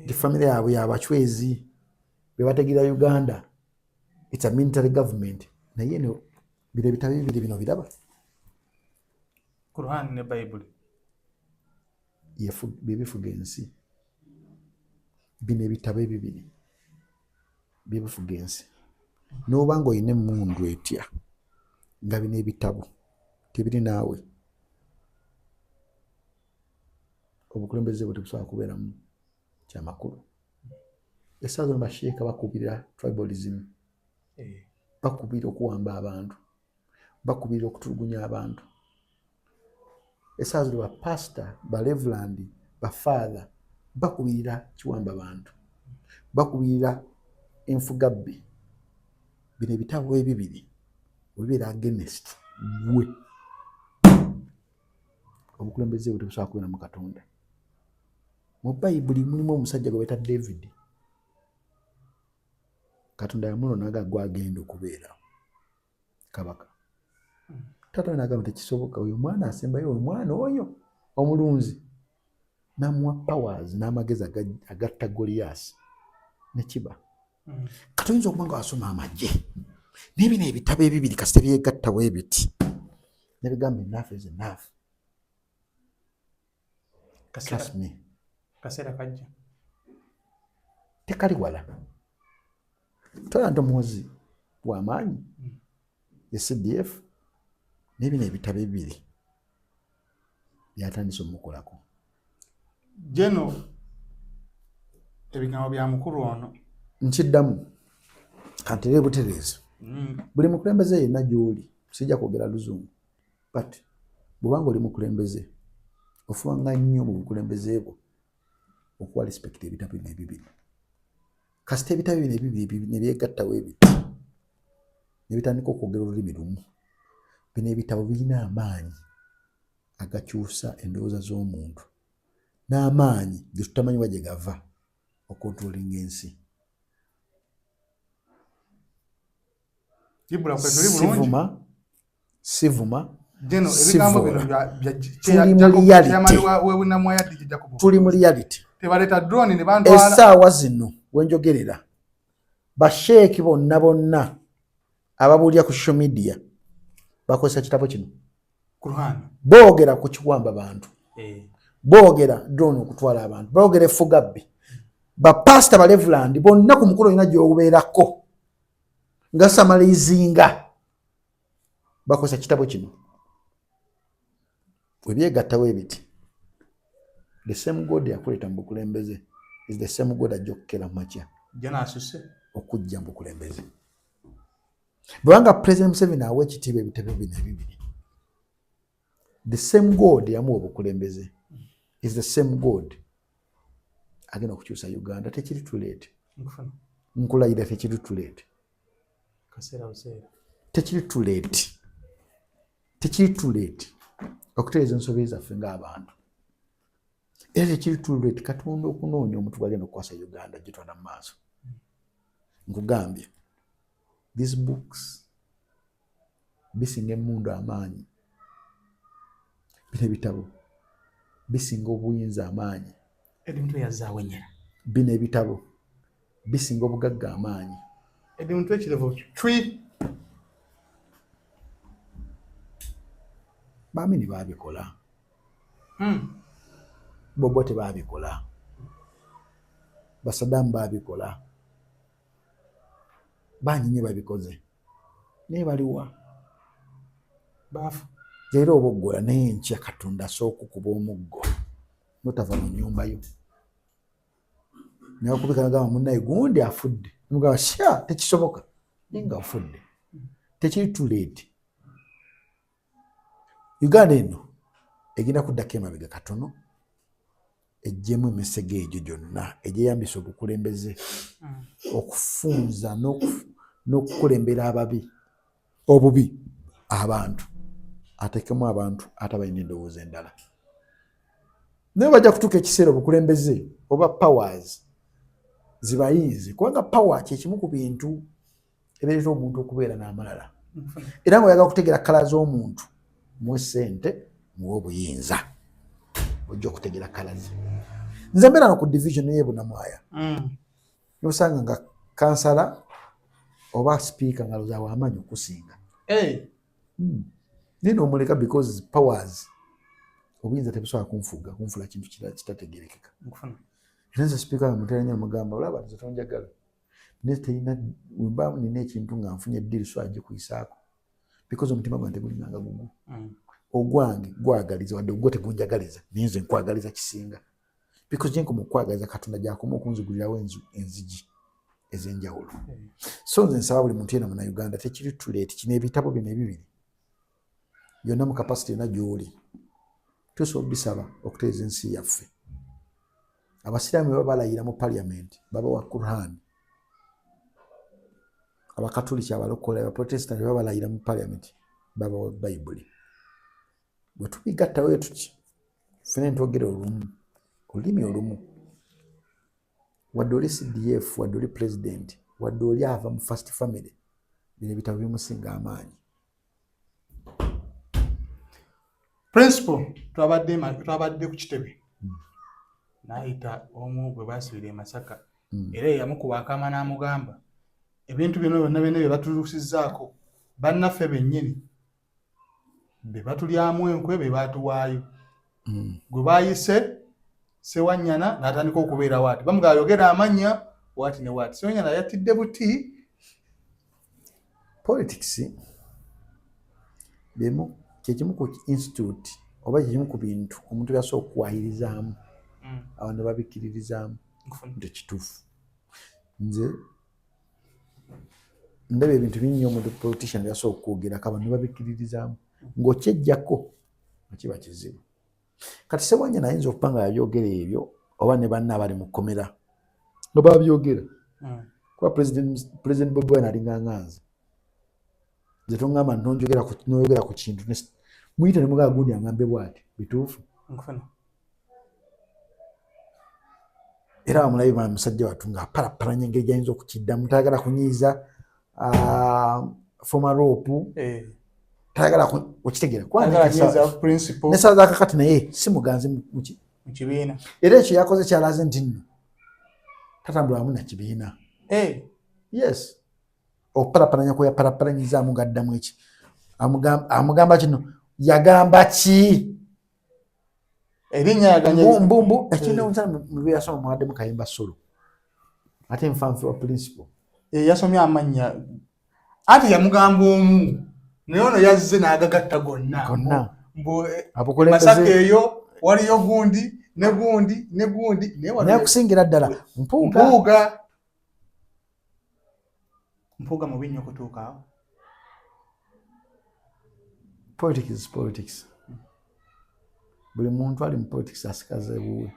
Speaker 2: nti famire yaabwe yabachwezi bebategeera Uganda, it's a military government. Naye eno bino ebitabo bibiri bino biraba.
Speaker 1: Quran ne Bayibuli.
Speaker 2: Byebifuga ensi. Bino ebitabo ebibiri byebifuga ensi. N'oba nga olina emmundu etya nga bino ebitabo tebiri naawe, obukulembeze bwe tebusobola kubeeramu kyamakulu. Essaawa zino basheeka bakubira tribalism, bakubira okuwamba abantu, bakubira okutulugunya abantu. Essaawa zino bapasita, bareverend, bafather bakubirira kiwamba bantu, bakubirira enfugabbi. Bino ebitabo ebibiri webibeera against gwe, obukulembeze bwe tebusobola kubeera mu Katonda. Mu Bayibuli mulimu omusajja gwe bayita David. Katonda yamulonda nga gwagenda okubeera kabaka. Taata we n'agamba tekisoboka, oyo omwana asembayo, omwana oyo omulunzi, n'amuwa powers n'amagezi agatta Goliyaasi nekiba. Kati oyinza okuba nga wasoma amagye, naye bino ebitabo ebibiri kasita byegatta bwe biti nebigamba enough is enough. Trust me.
Speaker 1: Kaseera kajja.
Speaker 2: Tekali wala. Tola nti Omuhoozi w'amaanyi e CDF, naye bino ebitabo ebibiri byatandise omukolako.
Speaker 1: Geno ebigambo bya mukulu ono.
Speaker 2: Nkiddamu kantere butereezo. Buli mukulembeze yenna gy'oli, sijja kwogera luzungu, but bw'obanga oli mukulembeze, ofubanga nnyo mu bukulembeze bwo okuwa respect ebitabo bino ebibiri. Kasita ebitabo bino ebibiri ne byegattawo ebiti ne bitandika okwogera olulimi lumu, bino ebitabo birina amaanyi agakyusa endowooza z'omuntu n'amaanyi ge tutamanyi wa gye gava okontrolinga ensi.
Speaker 1: Ibula kwe tuli bulungi.
Speaker 2: Sivuma, sivuma.
Speaker 1: Geno ebigambo bino bya
Speaker 2: Tuli mu reality.
Speaker 1: chairman wa Winamwaya DJ Jacob.
Speaker 2: Tuli mu reality.
Speaker 1: Tebaleeta drone ne bantwala.
Speaker 2: Essaawa zino wenjogerera, basheeki bonna bonna ababuulira ku social media bakozesa kitabo kino.
Speaker 1: Quran.
Speaker 2: Boogera ku kiwamba bantu, boogera drone okutwala abantu, boogera efugabbi. Bapasita, bareverend bonna ku mukolo olina gy'obeerako nga samalizinga bakozesa kitabo kino. Webyegattawo ebiti, the same God yakuleeta mu bukulembeze is the same God ajja okukera mu makya
Speaker 1: Geno asuse.
Speaker 2: okujja mu bukulembeze. Bwebanga President Museveni awa ekitiibwa ebitabo bino ebibiri, the same God yamuwa obukulembeze is the same God agenda okukyusa Uganda. Tekiri too late.
Speaker 1: Nkufuna.
Speaker 2: Nkulayira, tekiri too late.
Speaker 1: Kaseera buseera.
Speaker 2: Tekiri too late, tekiri too late okutereeza ensobi zaffe ng'abantu. Era tekiri too late Katonda okunoonya omuntu gwagenda okukwasa Uganda gitwala mu maaso. Nkugambye, these books bisinga emmundu amaanyi. Bino ebitabo bisinga obuyinza amaanyi.
Speaker 1: Eddie Mutwe yazaawo ennyera.
Speaker 2: Bino ebitabo bisinga obugagga amaanyi.
Speaker 1: Eddie Mutwe ekirevu cwi.
Speaker 2: Baamini baabikola. Bobo tebaabikola, Basadaamu baabikola, bangi nnyo babikoze, naye baliwa?
Speaker 1: Baafu.
Speaker 2: Leero oba oggola, naye enkya Katonda asooka okuba omuggo notava mu nnyumba yo nakubika nagamba munnaye gundi afudde, mugamba sya tekisoboka, naye nga afudde. Tekiri too late. Uganda eno egenda kuddako emabega katono, ejjemu emisege egyo gyonna egyeyambisa obukulembeze okufunza n'okukulembera ababi. Obubi abantu ateekemu abantu ate abalina endowooza endala, naye bajja kutuuka ekiseera obukulembeze oba powers zibayinze, kubanga power kyekimu ku bintu ebireeta omuntu okubeera n'amalala. Era nga oyagala kutegeera colour z'omuntu, muwe sente, muwe obuyinza, ojja okutegeera colour ze. Nze mbeera no ku division y'ebunamwaya, nosanga nga kansala oba sipiika nga lozaawe amaanyi okusinga, naye nomuleka because powers, obuyinza tebusobola kunfuga kunfula kintu kirala kitategerekeka. Era nze sipiika we mutera nnyo, mugamba, olaba nze tonjagala, naye terina wemba nina ekintu nga nfunye deal so agikuyisaako because omutima gwange tegulinganga gugu. Ogwange gwagaliza, wadde ogwo tegunjagaliza, naye nze nkwagaliza kisinga because gyenkoma okwagaliza Katonda gyakoma okunzigulirawo enzigi ez'enjawulo. So nze nsaba buli muntu yena Munauganda, tekiri too late. Kino ebitabo bino ebibiri byonna mu capacity yonna gy'oli tusobola obisaba okutereeza ensi yaffe. Abasiraamu bwe babalayira mu parliament babawa Quran, Abakatuliki, abalokole, Abaprotestant bwe babalayira mu parliament babawa Bayibuli. Bwe tubigattawo tuti ffena ntwogera olumu, olulimi olumu, wadde oli CDF, wadde oli president, wadde oli ava mu first family, bino ebitabo bimusinga amaanyi.
Speaker 1: Principal, twabadde ku kitebe, n'ayita omu gwe baasibira e Masaka, era yeyamukuba akama n'amugamba ebintu bino byonna byonna bye batulusizzaako bannaffe bennyini be batulyamu enkwe, be baatuwaayo. Gwe baayise Sewanyana n'atandika okubeera waati, bamugamba ayogera amannya waati ne waati. Sewanyana yatidde buti.
Speaker 2: Politics bemu kyekimu ku institute oba kyekimu ku bintu omuntu byasobola okuwayirizaamu, abantu babikkiririzaamu nti kituufu. Nze ndaba ebintu bingi omuntu politician byasobola okwogerako, abantu babikkiririzaamu, ng'okyejjako nga kiba kizibu. Kati Sewanyana ayinza okuba nga yabyogera ebyo oba ne banne abali mu kkomera nga babyogera, kuba President Bobi Wine alinga nga nze. Nze toŋŋamba noyogera ku kintu, muyite ne mugamba gundi aŋambe bwati, bituufu. Era bamulabi ba musajja wattu ng'apalapalanya engeri gyayinza okukiddamu, tayagala kunyiiza former LOP, tayagala okitegeera nesaza kakati, naye si muganzi
Speaker 1: muki kibiina.
Speaker 2: Era ekyo yakoze kyalaze nti nno tatambula wamu na kibiina. Yes, okupalapalanya kweyapalapalanyizaamu ng'addamu eki amugamba kino yagamba ki?
Speaker 1: Erinnya yaganya.
Speaker 2: Mbumbu ekinewunyisa, mubyeyasoma mwaddemu Kayimba Solo, ate nfanfe wa principal.
Speaker 1: Yasomye amannya, anti yamugamba omu, naye ono yazze n'agagatta gonna.
Speaker 2: Gonna.
Speaker 1: Mbu
Speaker 2: Abukulembeze.
Speaker 1: Masaka eyo waliyo gundi ne gundi ne gundi, naye
Speaker 2: naye okusingira ddala Mpuuga.
Speaker 1: Mpuuga, Mpuuga mubi nnyo okutuuka awo.
Speaker 2: Politics is politics. Buli muntu ali mu politics asikaza ewuwe.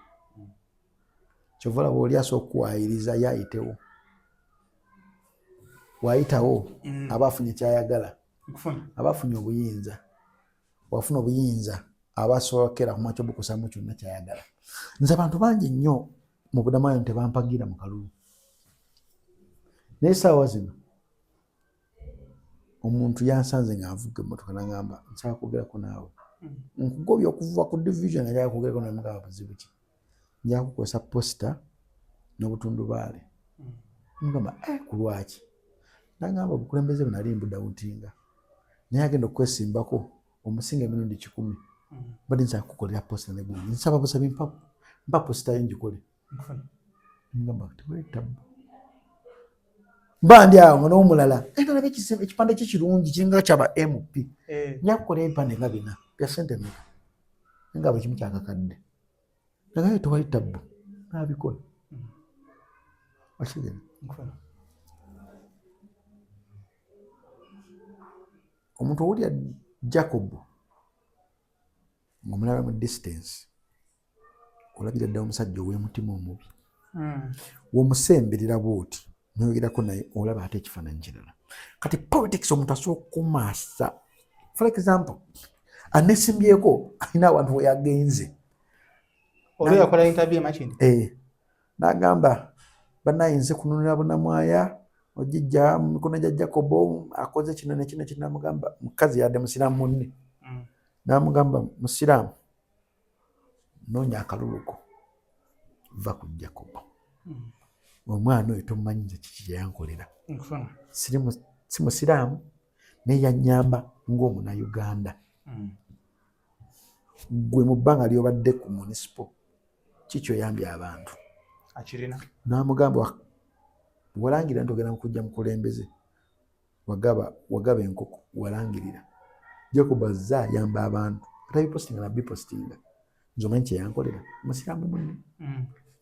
Speaker 2: Kyova olaba oli asobola okuwayiriza ye ayitewo, wayitawo, aba afunye kyayagala.
Speaker 1: Nkufuna.
Speaker 2: Aba afunye obuyinza. Wafuna obuyinza, aba asobola okukeera ku makya obukusamu kyonna kyayagala. Nze abantu bangi nnyo mu Budamayo tebampagira mu kalulu, naye saawa zino omuntu yansanze nga nvuga emmotoka nagamba, "Nsaba kwogerako naawe, nkugobye okuva ku division, njagala kwogerako nawe." Mugamba, "Buzibu ki?" "Njaga kukozesa poster n'obutundubaale." Mugamba, "Eh, ku lwaki?" Nagamba, "Obukulembeze bwe nali mbudoubtinga, naye agenda okwesimbako omusinga emirundi 100. Mbadde nsaba kukolera poster negundi, nsaba busabi mpa poster yo ngikole."
Speaker 1: Nkufuna.
Speaker 2: Ngamba, "Tewali tabu." Mba ndi awo nga n'omulala nalaba ekipande kye kirungi, kiringa kyaba MP. "Nja kukola ebipande nga bina, bya sente meka?" Nga bwe kimu kyakakadde. Nagaye, "Tewali tabu," nabikola. Okitegeera?
Speaker 1: Nkufuna.
Speaker 2: Omuntu owulira Jacob ng'omulaba mu distance, olabira ddala omusajja ow'emutima omubi. Womusemberera bwoti noyogerako naye, olaba ate ekifaananyi kirala. Kati politics, omuntu asobola okumaasa. For example, anesimbyeko alina abantu weyagenze.
Speaker 1: Olwo yakola interview emakindi.
Speaker 2: Eh, n'agamba, "Bannange, nze kununula Bunamwaya ogijja mu mikono gya Jacobo, akoze kino nekino kino." Namugamba, mukazi yadde musiraamu munne, n'amugamba, "Musiraamu, noonya akaluluko, va ku Jacobo. Omwana oyo tomumanyi nze kiki kyeyankolera."
Speaker 1: Nkufuna.
Speaker 2: Si musiraamu, naye yanyamba ng'omunayuganda. Gwe mu bbanga lyobadde ku municipal, kikyoyambye abantu?
Speaker 1: Akirina.
Speaker 2: N'amugamba, "Walangirira nti ogenda kujja mukulembeze, wagaba enkoko, walangirira Jacob azze ayamba abantu, atabipostinga nabipostinga. Nze omanyi kyeyankolera?" Musiraamu munne.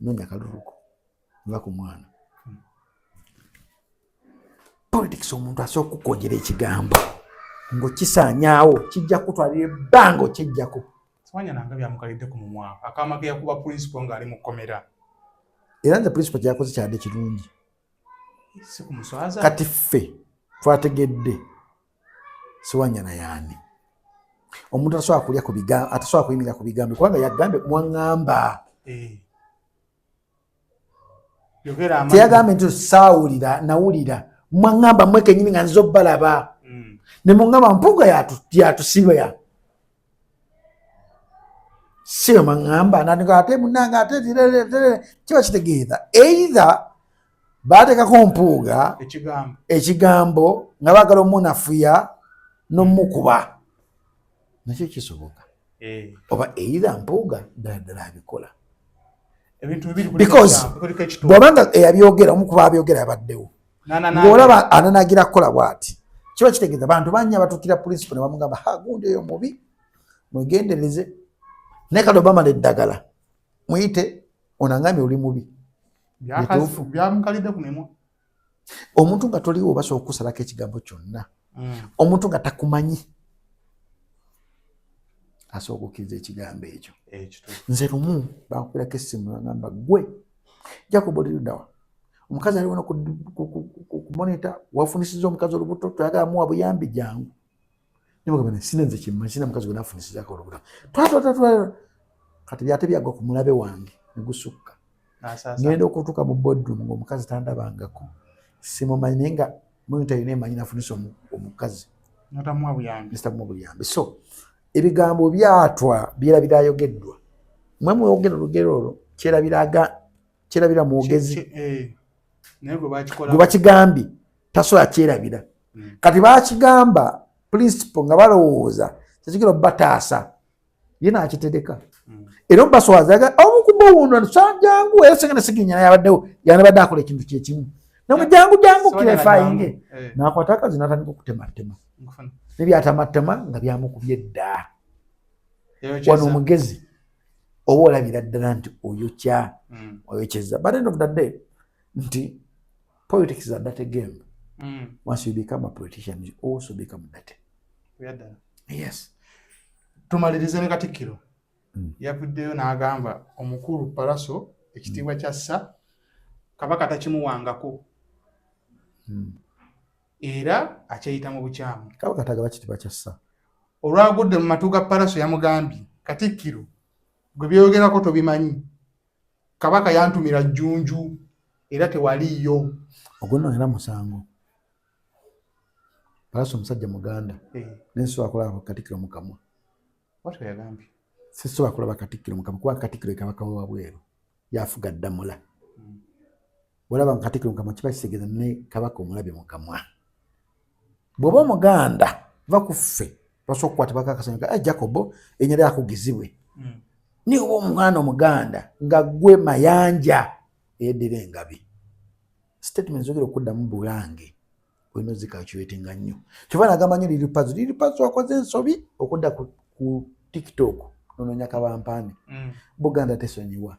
Speaker 2: "Noonya akaluluko, nva ku mwana." Politics, omuntu asobola okukonjera ekigambo ng'okisaanyaawo, kijja kutwalira ebbanga okyejjako.
Speaker 1: Sewanyana nga byamukalidde ku mumwa, akaama ke yakuba principal ng'ali mu kkomera.
Speaker 2: Era nze principal kyakoze kyadde kirungi.
Speaker 1: Si kumuswaza?
Speaker 2: Kati ffe twategedde Sewanyana yaani, omuntu atasobola kulya ku bigambo, atasobola kuyimirira ku bigambo, kubanga yagambye, "Mwaŋŋamba."
Speaker 1: Eh. Yogera amannya.
Speaker 2: Teyagambye nti saawulira, nawulira. "Mwaŋŋamba mmwe kennyini nga nze obbalaba ne muŋŋamba Mpuuga yatusiba, si bwe mwaŋŋamba?" Nandika ate munange ate kiba kitegeeza either baateekako Mpuuga
Speaker 1: ekigambo,
Speaker 2: ekigambo nga baagala omunafuya n'omukuba, nakyo kisoboka. Oba either Mpuuga ddala ddala abikola.
Speaker 1: Ebintu bibiri
Speaker 2: Because
Speaker 1: kuliko ekituufu.
Speaker 2: Bw'obanga eyabyogera, omu kuba abyogera yabaddewo, ng'olaba ananagira kukola bw'ati, kiba kitegeeza bantu bannya batuukira principal ne bamugamba, "Ha, gundi oyo mubi, mwegendereze." Naye kati obamala eddagala, muyite ono angambye oli mubi. Bituufu.
Speaker 1: Byamukalidde ku mimwa.
Speaker 2: Omuntu nga toliwo basobola okukusalako ekigambo kyonna. Omuntu nga takumanyi asobola okukkiriza ekigambo ekyo.
Speaker 1: Ekituufu.
Speaker 2: Nze lumu bankubirako essimu, bagamba, "Gwe Jacob, oli luddawa? Omukazi ali wano ku monitor, wafunisiza omukazi olubuto, toyagala muwa buyambi, jangu." Nimugamba, "Sina, nze kimmanyi, sina mukazi gwe nafunisizako olubuto." Twatwatwatwa, kati byate byagwa ku mulabe wange ne gusukka.
Speaker 1: N'asaasa.
Speaker 2: Ngenda okutuuka mu boardroom ng'omukazi tandabangako, simumanyi, naye nga monitor yina emanyi nafunisa omukazi.
Speaker 1: Notamuwa buyambi.
Speaker 2: Nisitamuwa buyambi. So ebigambo byatwa byerabira ayogeddwa. Mwe mwogera olugero olwo, kyerabiraga, kyerabira mwogezi.
Speaker 1: Naye gwe bakikola,
Speaker 2: gwe bakigambye tasobola kyerabira. Kati bakigamba principal nga balowooza tekigera obataasa, ye nakitereka. Era obaswazaga omukuba wuno sanjangu, era senga nesiginya yabaddewo, yanabadde akola ekintu kyekimu namu, "Jangu, jangu."
Speaker 1: Sewanyana.
Speaker 2: Kirefayinge.
Speaker 1: Jangu.
Speaker 2: Nakwata akazi natandika okutematema.
Speaker 1: Nkufuna.
Speaker 2: Nebyatamatema nga byamukubye dda.
Speaker 1: Yayokyeza.
Speaker 2: Wano omugezi oba olabira ddala nti oyokya, oyokyeza. But end of the day nti politics is a dirty game. Once you become a politician, you also become dirty.
Speaker 1: Byaddala.
Speaker 2: Yes.
Speaker 1: Tumalirize ne Katikkiro. Yavuddeyo n'agamba omukulu Palaso ekitiibwa kya ssa Kabaka takimuwangako, era akyeyita mu bukyamu.
Speaker 2: Kabaka tagaba kitiibwa kya ssa.
Speaker 1: Olwagudde mu matu ga Palaso, yamugambye, "Katikkiro, gwe byogerako tobimanyi. Kabaka yantumira Jjunju era tewaliiyo."
Speaker 2: Ogwo nno era musango. Palaso omusajja muganda. Nensobola kulaba Katikkiro mu kamwa.
Speaker 1: Bwatyo yagambye.
Speaker 2: Sisobola kulaba Katikkiro mu kamwa, kuba Katikkiro ye kabaka wabweru, yafuga ddamula. Bwolaba nga Katikkiro mu kamwa, kiba kitegeeza ne kabaka omulabye mu kamwa. Bw'oba omuganda, va ku ffe basobola okukwatibwako akasanyu ka, "Jacobo erinnya lyakugizibwe." Naye oba omwana omuganda nga gwe Mayanja eyeddira engabi, statement zogera okuddamu Bulange olina ozicalculatinga nnyo. Kyova nagamba nnyo Lil Pazo, Lil Pazo wakoze ensobi okudda ku TikTok nononya kabampaane. Buganda tesonyiwa,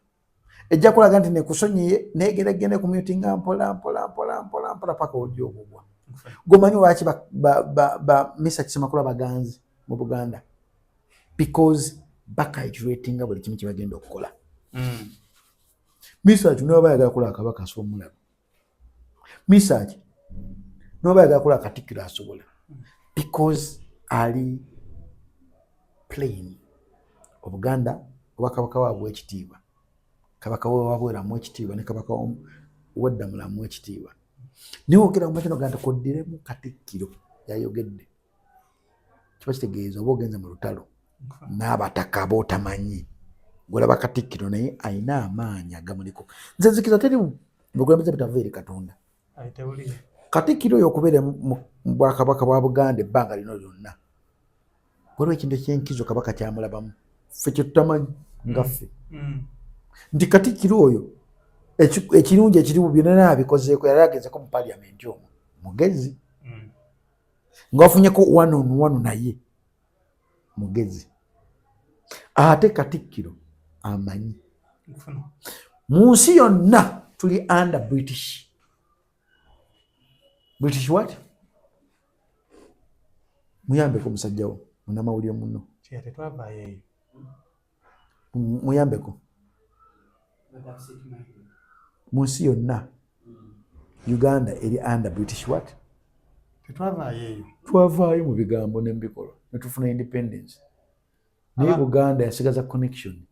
Speaker 2: ejja kulaga nti nekusonyiye, naye genda gende kumutinga mpola mpola mpola mpola mpola paka ojja okugwa. Gomanyi lwaki ba Mr Kisemakula baganzi mu Buganda? Because bacalculatinga buli kimu kyebagenda okukola. Misaki naba ayagala kulaba kabaka, asobola omulaba. Misaki Noba ayagala kukola Katikkiro asobola, because ali plain. Obuganda obwakabaka waabwe ekitiibwa, kabaka wewabweramu ekitiibwa ne kabaka weddamulamu ekitiibwa. Naye wogera mumakino ga nti koddiremu Katikkiro yayogedde, kiba kitegeeza oba ogenze mu lutalo n'abataka bootamanyi. Golaba Katikkiro naye ayina amaanyi agamuliko. Nze nzikiriza teri bukulembeze butava eri Katonda. Katikkiro oyo okubeera mu bwakabaka bwa Buganda ebbanga lino lyonna, waliwo ekintu ekyenkizo kabaka kyamulabamu ffe kyetutamanyi nga ffe, nti Katikkiro oyo ekirungi ekirimu byonna abikozeeko. Yali agezeko mu paliamenti, omwo mugezi, nga wafunyeko one on one naye mugezi. Ate Katikkiro amanyi mu nsi yonna tuli under British. British what? Muyambeko omusajjawo munamawulire muno, muyambeko. Mu nsi yonna Uganda eri under British what? Twavaayo mu bigambo nemubikolwa netufuna independence, naye Buganda yasigaza connection.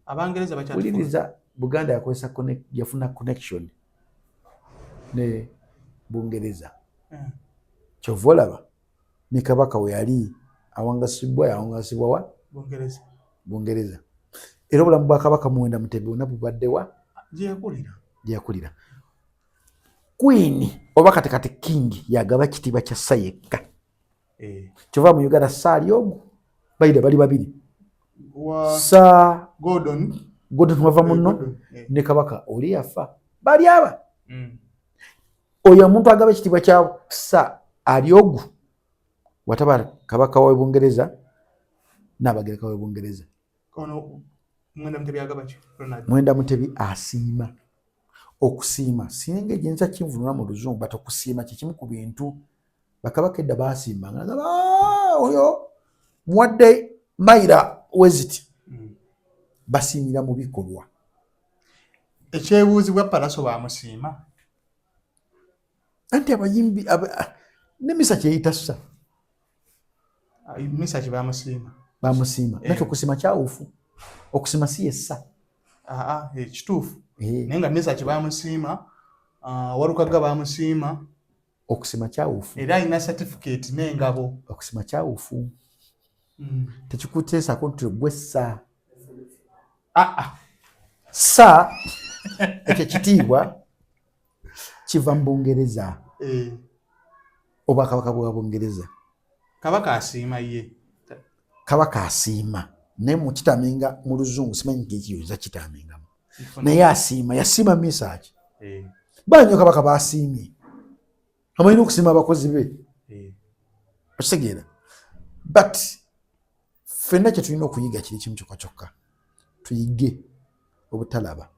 Speaker 2: Wuliriza, Buganda yakozesa, yafuna connection ne Bungereza. Kyova olaba ne kabaka we yali awangasibwa, yawangasibwa wa? Bungereza. Era obulamu bwa Kabaka Muwenda Mutebi bwonna bubaddewa? Gyeyakulira. Queen oba kati kati king yagaba kitiibwa kya Sir yekka. Kyova mu Uganda saali ogu baida bali babiri, Sir Gordon wava muno ne kabaka oli yafa, bali aba. Oyo omuntu agaba ekitiibwa kya Sir ali ogu wataba kabaka wa Bungereza n'abagereka wa Bungereza. Mwenda Mutebi asiima. Okusiima singa egyenza kinvunula mu Luzungu, but okusiima kyekimu ku bintu bakabaka edda basiimanga. "Ah, oyo muwadde mayira weziti." Basiimira mu bikolwa.
Speaker 1: Ekyebuuzibwa, Pallaso bamusiima?
Speaker 2: Anti abayimbi ne misa kyeyita Sir.
Speaker 1: Misa kyebamusiima.
Speaker 2: Bamusiima. Nati okusiima kyawufu, okusima si yessa.
Speaker 1: Kituufu, naye nga misa kyebamusiima, Walukagga bamusiima.
Speaker 2: Okusima kyawufu.
Speaker 1: Era alina certificate n'engabo.
Speaker 2: Okusima kyawufu. Tekikuteesako nti gwe Sir. Sir ekyo kitiibwa kiva mu Bungereza, obwakabaka bwa Bungereza.
Speaker 1: Kabaka asiima ye.
Speaker 2: Kabaka asiima, naye mukitaminga mu Luzungu simanyi ngekiyinza kitamingamu, naye asiima, yasiima Misaki. Banyo kabaka basiimye, amalina okusiima abakozi be. Okitegeera? But ffenna kyetulina okuyiga kiri kimu kyokka kyokka, tuyige obutalaba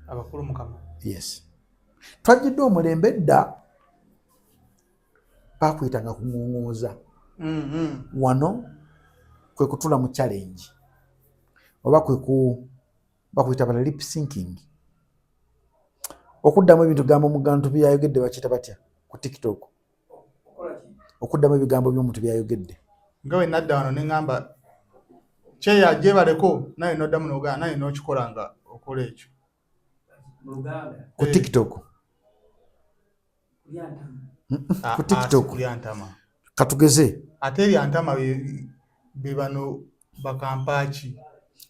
Speaker 1: abakulu mukama.
Speaker 2: Yes, twajjidde omulembe edda bakuyitanga kuŋoŋooza. Wano kwe kutula mu challenge oba kwe ku bakuyita bala lip syncing, okuddamu ebintu gambo mugantu byayogedde. Bakiyita batya ku TikTok, okuddamu ebigambo by'omuntu byayogedde?
Speaker 1: Nga we nadda wano neŋŋamba kyeya gyebaleko, naye noddamu nogaa naye nokikola nga okola ekyo.
Speaker 2: Ku TikTok. Ku TikTok. Katugeze.
Speaker 1: Ate ebyantama be bano bakampaaki.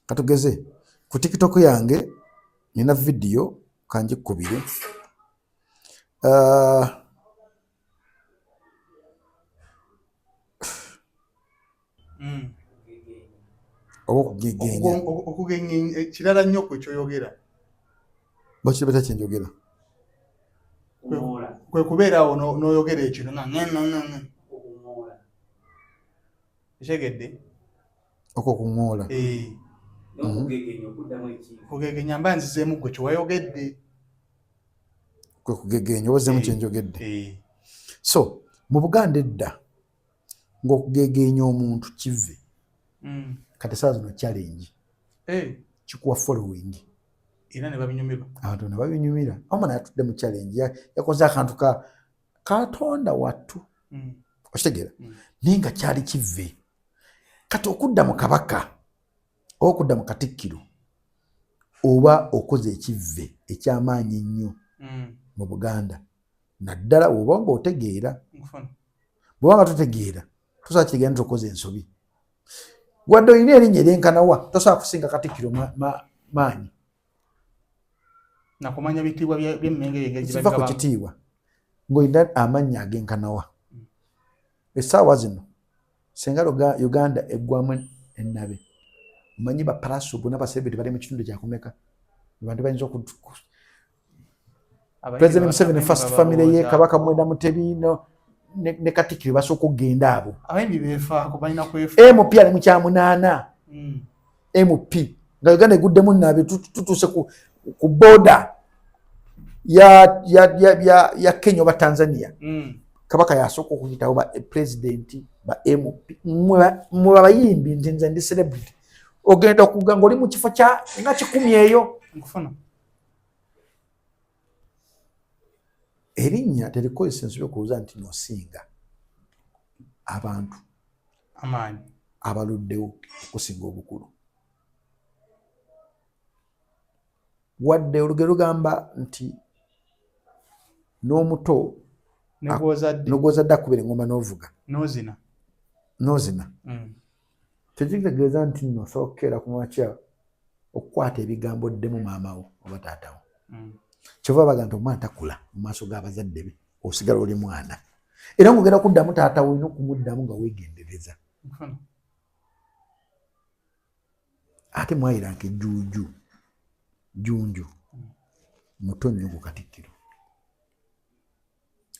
Speaker 2: Katugeze ku TikTok yange nina vidiyo, kanjikubire. Oba okugegenya.
Speaker 1: Okugegenya kirala nnyo ku kyoyogera.
Speaker 2: Bakirabeta kyenjogera.
Speaker 1: Kwe kubeerawo n'oyogera ekyo nga ekyegedde.
Speaker 2: Okwo kuŋoola.
Speaker 1: Kugegenya mba nzizeemu gwe kyewayogedde.
Speaker 2: Kwe kugegenya oba ozzeemu kyenjogedde. So mu Buganda edda ng'okugegenya omuntu kive. Kati saa zino challenge kikuwa following.
Speaker 1: Era ne babinyumirwa.
Speaker 2: Abantu ne babinyumira. Omwana yatudde mu challenge, yakoze akantu ka Katonda wattu. Okitegeera? Naye nga kyali kive. Kati okudda mu Kabaka oba okudda mu Katikkiro oba okoze ekivve ekyamaanyi ennyo mu Buganda, naddala oba ng'otegeera. Bw'oba nga totegeera, tosobola kitegeera nti okoze ensobi. Wadde olina erinnya eryenkanawa, tosobola kusinga Katikkiro maanyi.
Speaker 1: Nakumanya bitiibwa by'Emmenge engeri gye
Speaker 2: Kiva ku
Speaker 1: babigabamu.
Speaker 2: kitiibwa ng'olina amannya agenkanawa. Essaawa zino senga Uganda eggwamu ennabe, omanyi ba Pallaso bonna ba celebrity bali mu kitundu kyakumeka, abantu bayinza oku
Speaker 1: Abayimbi
Speaker 2: President Museveni, first family ye,
Speaker 1: babalowoozaako.
Speaker 2: Kabaka Mwenda Mutebi ne Katikkiro basooka okugenda abo.
Speaker 1: Abayimbi beefaako, balina kwefa.
Speaker 2: MP ali mu kyamunaana. MP nga Uganda eguddemu nnabe, tutuuse ku border ya Kenya oba Tanzania. Kabaka yasooka okuyitawo, ba president, ba MP, mmwe babayimbi nti nze ndi celebrity, ogenda okuga ng'oli mu kifo kya nga 100 eyo.
Speaker 1: Nkufuna.
Speaker 2: Erinnya terikozesa ensobi okubuuza nti nosinga abantu
Speaker 1: amaanyi
Speaker 2: abaluddewo okusinga obukulu. Wadde olugero lugamba nti n'omuto
Speaker 1: negwozadde
Speaker 2: n'ogwozadde akubira engoma n'ovuga
Speaker 1: n'ozina
Speaker 2: n'ozina. Tekitegeeza nti nno osobola okukeera ku makya okukwata ebigambo ddemu maama wo oba taata wo. Kyova baga nti omwana takula mu maaso g'abazadde be, osigala oli mwana. Era ng'ogenda kuddamu taata wo, olina okumuddamu nga weegendereza.
Speaker 1: Nkufuna.
Speaker 2: Ate mwayiranka ejjuuju Jjunju muto nnyo ku Katikkiro.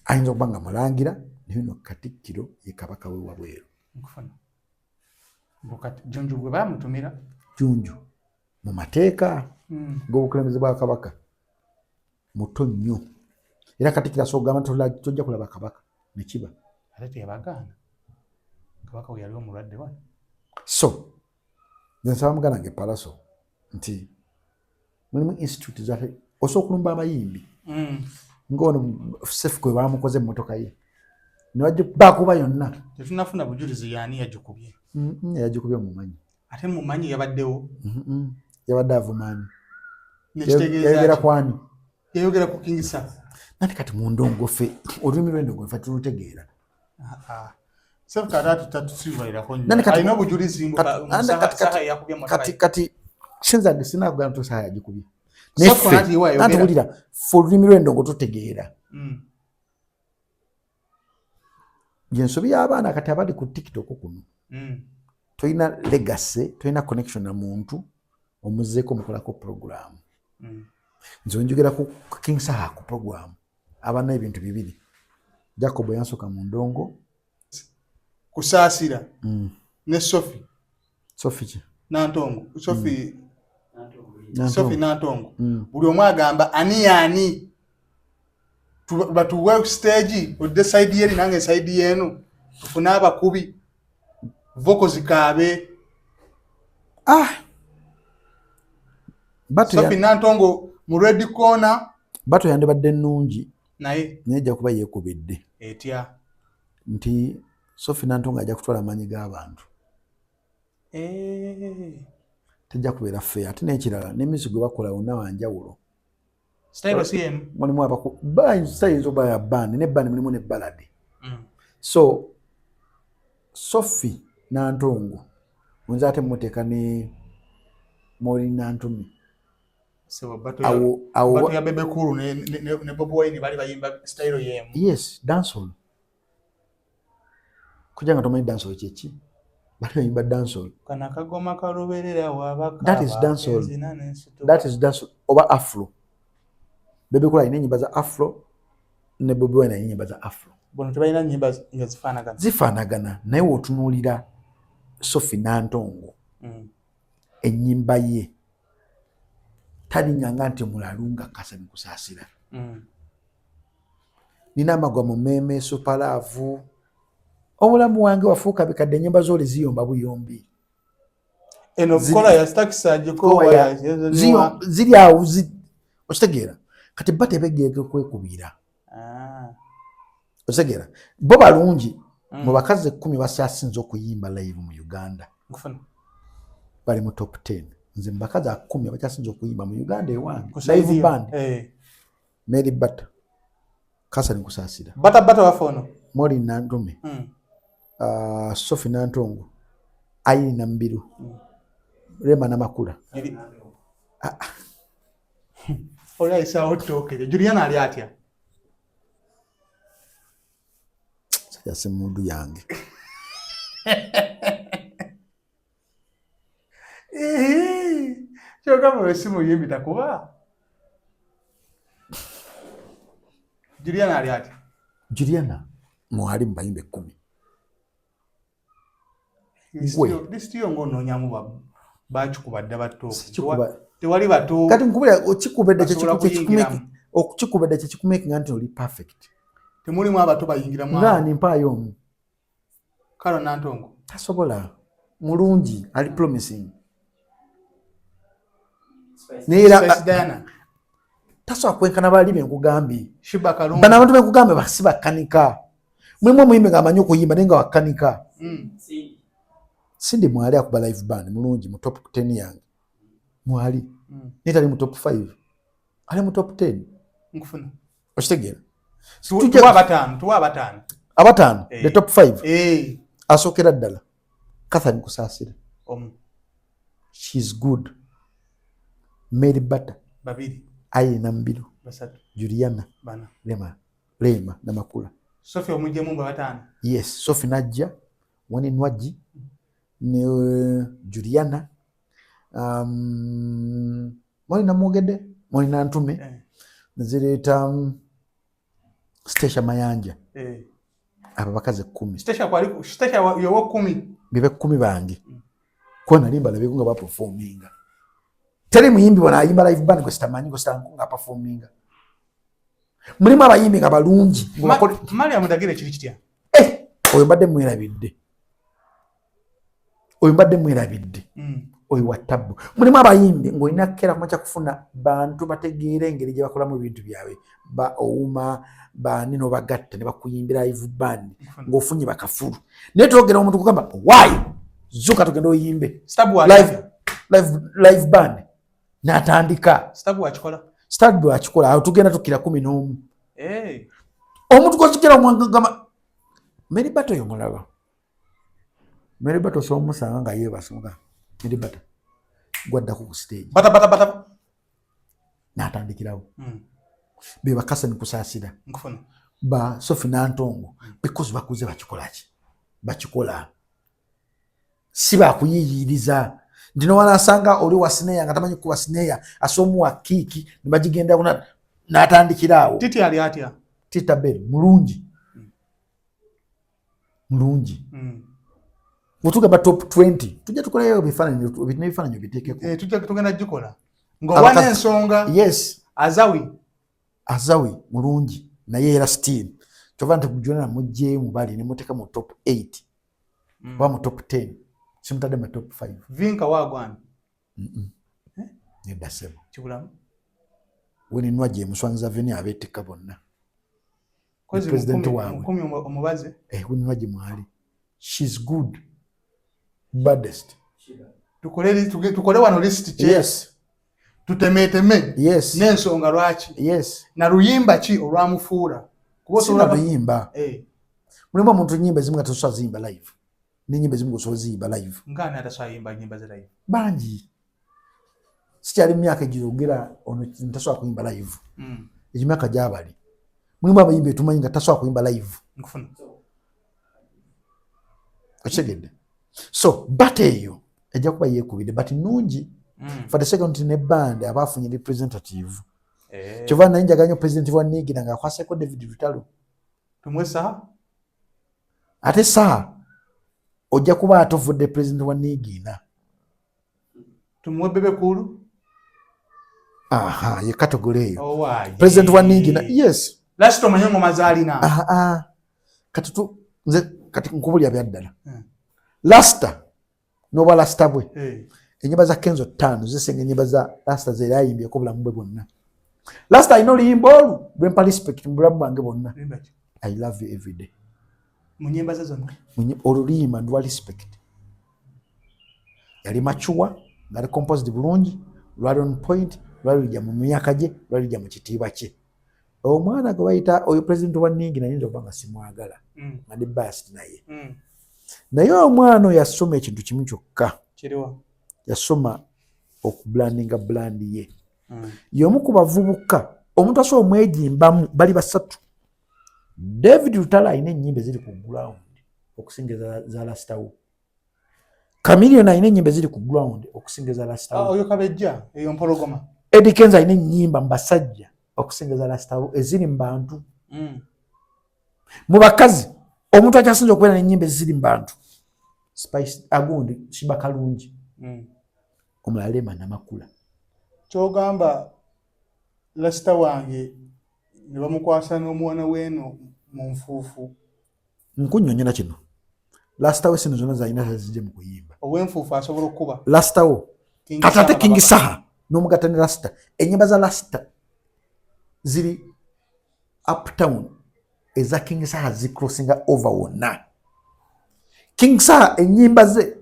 Speaker 2: Ayinza okuba nga mulangira, naye no Katikkiro ye Kabaka we wabweru.
Speaker 1: Nkufuna. Kati Jjunju gwe bamutumira.
Speaker 2: Jjunju mu mateeka g'obukulembeze bwa Kabaka muto nnyo, era Katikkiro asobola okugamba nti tojja kulaba Kabaka nekiba.
Speaker 1: Ate teyabagaana Kabaka we yali omulwadde wano.
Speaker 2: So nze nsaba muganda wange Pallaso nti mulimu institute zaffe osobola okulumba abayimbi ng'ono Sefuko we bamukoze emmotoka ye ne bakuba yonna.
Speaker 1: Tetunafuna bujulizi yaani yagikubye.
Speaker 2: Yagikubye mumanyi.
Speaker 1: Ate mumanyi yabaddewo.
Speaker 2: Yabadde avumaani?
Speaker 1: Nekitegeeza
Speaker 2: Yayogera
Speaker 1: ki?
Speaker 2: kwani?
Speaker 1: Yayogera ku King Saha.
Speaker 2: Nati kati mu ndongo ffe olulimi lw'endongo ffe tulutegeera.
Speaker 1: Sefuko ate tatusibalirako nnyo.
Speaker 2: Nani
Speaker 1: Alina obujulizi mbu Saha yakubye emmotoka
Speaker 2: kati
Speaker 1: ye.
Speaker 2: Kati sinza sinakugamba nti Saha yagikubye.
Speaker 1: Sefuko
Speaker 2: Naye
Speaker 1: anti ye wayogera.
Speaker 2: anti wulira, ffe olulimi lw'endongo tutegeera. Yensobi y'abaana kati abali ku TikTok kuno. Tolina legacy, tolina connection na muntu omuzeeko omukolako program. Nze njogera ku King Saha ku program abana ebintu bibiri. Jacob yansooka mu ndongo.
Speaker 1: Kusaasira ne Sophie.
Speaker 2: Sophie ki?
Speaker 1: Nantongo Sophie.
Speaker 2: Nantongo.
Speaker 1: Sophie Nantongo. Buli omu agamba ani yaani batuwe stage, odde side yeri nange side yenu, tufune abakubi vocal zikaabe.
Speaker 2: Ah! Bato
Speaker 1: Sophie Nantongo mu red corner.
Speaker 2: Bato yandibadde nnungi.
Speaker 1: Naye
Speaker 2: naye ejja kuba yeekubidde.
Speaker 1: Etya?
Speaker 2: Nti Sophie Nantongo ajja kutwala amaanyi g'abantu. Tejja kubeera fair. Ate n'ekirala, n'emiziki gwe bakola wonna wanjawulo.
Speaker 1: Style si emu.
Speaker 2: Mulimu abaku style eyinza okuba ya band, ne band mulimu ne ballad. So Sophie Nantongo oyinza ate mumuteeka ne Mori Nantumi.
Speaker 1: Sebo, battle
Speaker 2: Awo
Speaker 1: battle ya Bebe Cool ne Bobi Wine bali bayimba style y'emu.
Speaker 2: Yes, dancehall. Kujja nga tomanyi dancehall kye ki? Bali bayimba dancehall.
Speaker 1: Kana kagoma kaluberera wabaka.
Speaker 2: That is dancehall.
Speaker 1: Enzina n'ensituka.
Speaker 2: That is dancehall oba afro. Bebe Cool alina ennyimba za afro ne Bobi Wine alina ennyimba za afro.
Speaker 1: Bono tebalina nnyimba nga zifaanagana.
Speaker 2: Zifaanagana, naye w'otunuulira Sophie Nantongo ennyimba ye talinganga nti mulalu nga Kasami Kusaasira. Nina amagwa mu mmeeme, super love, obulamu wange wafuuka bikadde, ennyimba z'oli ziyomba buyombi.
Speaker 1: Eno kola ya stakisa gikowa
Speaker 2: ziri awo, okitegeera? Kati ba tebegeege kwekubira. Okitegeera? Bo balungi. Mu bakazi 10 basyasinze okuyimba live mu Uganda, bali mu top 10. Nze mu bakazi 10 abakyasinze okuyimba mu Uganda ewange live band, Mary Bata, Kasani Kusasira,
Speaker 1: Bata Bata wafono,
Speaker 2: Moli Nantume, Sophie Nantongo, Aini Nambiru, Rema Namakula.
Speaker 1: Olayisawo ttooke. Juliana ali atya?
Speaker 2: Sajja mundu yange.
Speaker 1: Kyogamba we si muyimbi takuba. Juliana ali atya?
Speaker 2: Juliana mwali mu bayimbi 10.
Speaker 1: Lisiti yo ng'onoonyamu bakikuba dda battooke. Tewali bato.
Speaker 2: Kati nkubulira, okukikuba edda kyekikumakinga nti oli perfect.
Speaker 1: Temulimu abato bayingiramu?
Speaker 2: Ngaani? Mpaayo omu.
Speaker 1: Karo Nantongo.
Speaker 2: Tasobola. Mulungi, ali promising. Naye era tasobola kwenkana bali benkugambye. Bano abantu benkugambye basi bakkanika. Mulimu omuyimbi ng'amanyi okuyimba naye nga wakkanika. Sindi mwali akuba live band mulungi, mu top 10 yange mwali, naye tali mu top 5, ali mu top 10.
Speaker 1: Nkufuna.
Speaker 2: Okitegeera?
Speaker 1: Tuwa abataano, tuwa abataano.
Speaker 2: Abataano, the top 5. Asookera ddala Catherine Kusaasira.
Speaker 1: Omu.
Speaker 2: She's good. Mary Bata.
Speaker 1: Babiri.
Speaker 2: Aina Mbiru.
Speaker 1: Basatu.
Speaker 2: Juliana.
Speaker 1: Bana.
Speaker 2: Rema Namakula.
Speaker 1: Sophie omuggyemu mbe bataano.
Speaker 2: Yes, Sophie najja, Wani Nwagi ne Juliana, mwali namwogedde, mwali Nantume, nezireeta Stacia Mayanja. Abo bakazi 10.
Speaker 1: Stacia kwali, Stacia yowo 10.
Speaker 2: Bibe 10 bange. Kuba nali mbalabeko nga baperforminga. Teri muyimbi wano ayimba live band gwe sitamanyi, gwe sitamanyi nga performinga. Mulimu abayimbi nga balungi.
Speaker 1: Mariam Ndagire kiri kitya?
Speaker 2: Oyo mbadde mwerabidde. Oyo mbadde mwerabidde. Oyo wa tabbu. Mulimu abayimbi ng'olina kukera kumakya kufuna bantu bategeera engeri gye bakolamu ebintu byabwe. Ba Ouma, baani n'obagatta ne bakuyimbira live band ng'ofunye bakafulu. Naye twogera omuntu kugamba, why? Zuka tugende oyimbe. Live band. N'atandika.
Speaker 1: Stabu akikola.
Speaker 2: Stabu akikola. Awo tugenda tukira 11. Omuntu gw'ozigera omwanga Mary Bata oyo mulaba. Mary Bata osobola omusanga nga yeebase nga Mary Bata gwaddako ku stage.
Speaker 1: Bata bata bata.
Speaker 2: N'atandikirawo. Be ba Kasani Kusaasira.
Speaker 1: Nkufuna.
Speaker 2: Ba Sophie Nantongo. Because bakuze bakikola ki? Bakikola. Si bakuyiiyiriza. Nti nowanaasanga oli wa snare nga tamanyi kukuba snare, asomuwa kiiki ne bagigenda n'atandikira awo.
Speaker 1: Titi ali atya?
Speaker 2: Tita Bell mulungi. Mulungi. Bw'otugamba top 20, tujja tukolayo ebifaananyi, n'ebifaananyi obiteekeko.
Speaker 1: Tujja tugenda gikola. Ng'owa n'ensonga.
Speaker 2: Yes.
Speaker 1: Azawi.
Speaker 2: Azawi mulungi naye era still. Kyova nti Juliana muggyeemu bali ne muteeka mu top 8. Oba mu top 10. Simutadde mu top 5.
Speaker 1: Vinka waagwana.
Speaker 2: Nedda ssebo.
Speaker 1: Kibulamu.
Speaker 2: Winnie Nwagi emuswanyiza Veni abeetikka bonna. President waabwe.
Speaker 1: Mukumi omubaze.
Speaker 2: Winnie Nwagi mwali. She's good. Baddest.
Speaker 1: Tukole wano list ki?
Speaker 2: Yes.
Speaker 1: Tutemeteme.
Speaker 2: Yes.
Speaker 1: N'ensonga lwaki?
Speaker 2: Yes.
Speaker 1: Na luyimba ki olwamufuula? Kuba osobola
Speaker 2: luyimba. Mulimu omuntu nnyimba ezimu nga tosobola ziyimba live. N'ennyimba ezimu ng'osobola ziyimba live.
Speaker 1: Ng'ani atasobola yimba nnyimba ze live?
Speaker 2: Bangi. Sikyali mu myaka egyogera ono tasobola kuyimba live. Egyo myaka gy'abali. Mulimu abayimbi etumanyi nga tasobola kuyimba live.
Speaker 1: Nkufuna.
Speaker 2: Okitegedde? So, but eyo ejja kuba yeekubidde, but nnungi. For the second ne band aba afunye representative. Kyova naye njagala nnyo president wa Niigiina ng'akwaseeko David Lutalo.
Speaker 1: Tumuwe Saha?
Speaker 2: Ate Saha ojja kuba atovudde president wa Niigiina.
Speaker 1: Tumuwe Bebe Cool?
Speaker 2: Aha, ye category eyo. President wa Niigiina, yes.
Speaker 1: Last omanye ngoma z'alina.
Speaker 2: Aha. Kati tu nze kati nkubulya bya ddala. Lasta n'obwa Lasta bwe. Enyimba za Kenzo 5 zisinga enyimba za Rasta ze yayimbyeko obulamu bwe bwonna. Rasta alina oluyimba olwo lwempa respect mu bulamu bwange bwonna. I love you every day.
Speaker 1: Mu nyimba ze zonna?
Speaker 2: Oluyimba ndwa respect. Yali mature, ngali composed bulungi, lwali on point, lwali lujja mu myaka gye, lwali lujja mu kitiibwa kye. Omwana gwe bayita oyo president wa Ningi nayinza okuba nga simwagala, nga ndi biased naye. Naye omwana oyo yasoma ekintu kimu kyokka. Yasoma okubrandinga brand ye. Y'omu ku bavubuka omuntu asobola omwegimbamu bali basatu. David Lutalo alina ennyimba eziri ku ground okusinga za Rastawo. Chameleone alina ennyimba eziri ku ground okusinga za Rastawo.
Speaker 1: Oyo Kabejja, eyo Mpologoma.
Speaker 2: Eddie Kenzo alina ennyimba mu basajja okusinga za Rastawo eziri mu bantu. Mu bakazi omuntu akyasinza okubeera n'ennyimba eziri mu bantu Spice agundi Sheebah Kalungi. Omulala Rema Namakula.
Speaker 1: Kyogamba Rasta wange ne bamukwasa n'omwana weeno mu nfuufu.
Speaker 2: Nkunnyonnyola kino. Rasta we sino zonna zalina tazijje mu kuyimba.
Speaker 1: Ow'enfuufu asobola okukuba.
Speaker 2: Rasta wo. Kati ate King Saha n'omugatta ne Rasta. Ennyimba za Rasta ziri uptown eza King Saha zicrossinga over wonna. King Saha ennyimba ze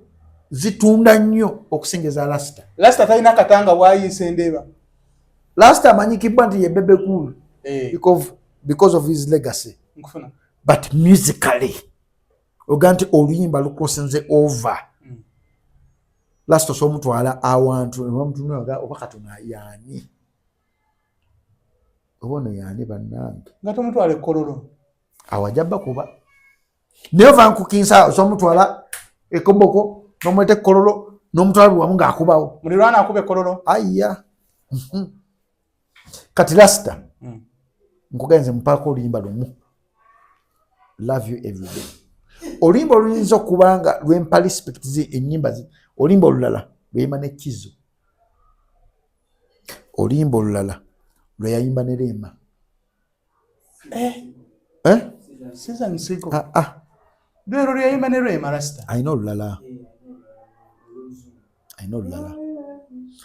Speaker 2: zitunda nnyo okusinga eza Rasta.
Speaker 1: Rasta talina katanga bw'ayiisa endeeba.
Speaker 2: Rasta amanyikibwa nti ye Bebe Cool because of his legacy.
Speaker 1: Nkufuna.
Speaker 2: But musically oga nti oluyimba lucrossinze over. Rasta osobola omutwala awantu ne bamutunula oba katono yaani. Oba ono yaani bannange.
Speaker 1: Nga tomutwala ekkololo.
Speaker 2: Awo ajja bakuba. Naye ova ku King Saha osobola omutwala ekoboko n'omuleeta ekkololo n'omutwala buli wamu ng'akubawo.
Speaker 1: Mulirwana akuba ekkololo.
Speaker 2: Ayya. Kati Rasta nkugenze mupaako oluyimba lumu. Love you every day. Oluyimba oluyinza okuba nga lwempa respect zi ennyimba zi oluyimba olulala lweyimba ne Kizo. Oluyimba olulala lwe yayimba ne Rema. Eh?
Speaker 1: Season Siko.
Speaker 2: Ah, ah.
Speaker 1: Lwero lwe yayimba ne Rema Rasta.
Speaker 2: Alina olulala. Alina olulala.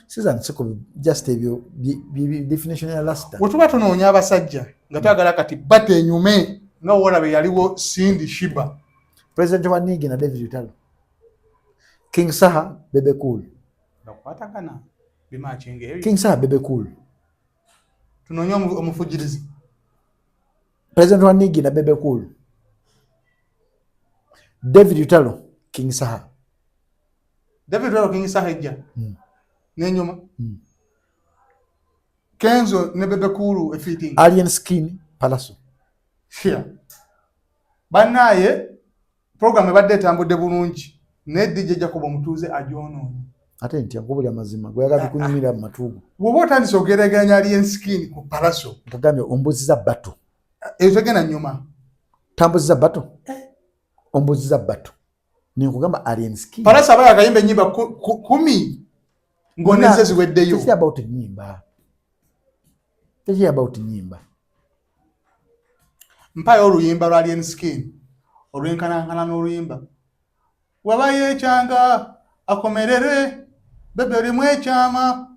Speaker 2: Season Siko just ebyo definition ya Rasta.
Speaker 1: Bwe tuba tunoonya abasajja nga twagala kati batenyume nga wolaba yaliwo Cindy Sheebah.
Speaker 2: President wa Nigi na David Lutalo. King Saha, Bebe Cool.
Speaker 1: Bakwatagana bimakinga ebyo.
Speaker 2: King Saha, Bebe Cool.
Speaker 1: Tunoonye omufujirizi.
Speaker 2: President wa Nigi na Bebe Cool. David Lutalo, King Saha.
Speaker 1: David Lutalo, King Saha ejja. N'enyuma. Kenzo ne Bebe Cool efeating.
Speaker 2: Alien Skin, Pallaso.
Speaker 1: Yeah. Bannaye program ebadde etambudde bulungi naye DJ Jacob omutuuze agyonoonye.
Speaker 2: Ate ntya nkubulya mazima gweyagala bikunyumira mu matuugo.
Speaker 1: Bw'oba otandise okugeraageranya Alien Skin ku Pallaso.
Speaker 2: Nkagambye ombuziza battle.
Speaker 1: Eyo tegenda nnyuma.
Speaker 2: Tambuziza battle? Ombuziza battle. Ninkugamba Alien Skin.
Speaker 1: Pallaso aba yakayimba ennyimba 10 ng'oneze ziweddeyo.
Speaker 2: Tekiri about nnyimba. Tekiri about nnyimba.
Speaker 1: Mpayo oluyimba lwa Alien Skin olwenkanankana n'oluyimba. Waba yeekyanga akomerere bebe olimu ekyama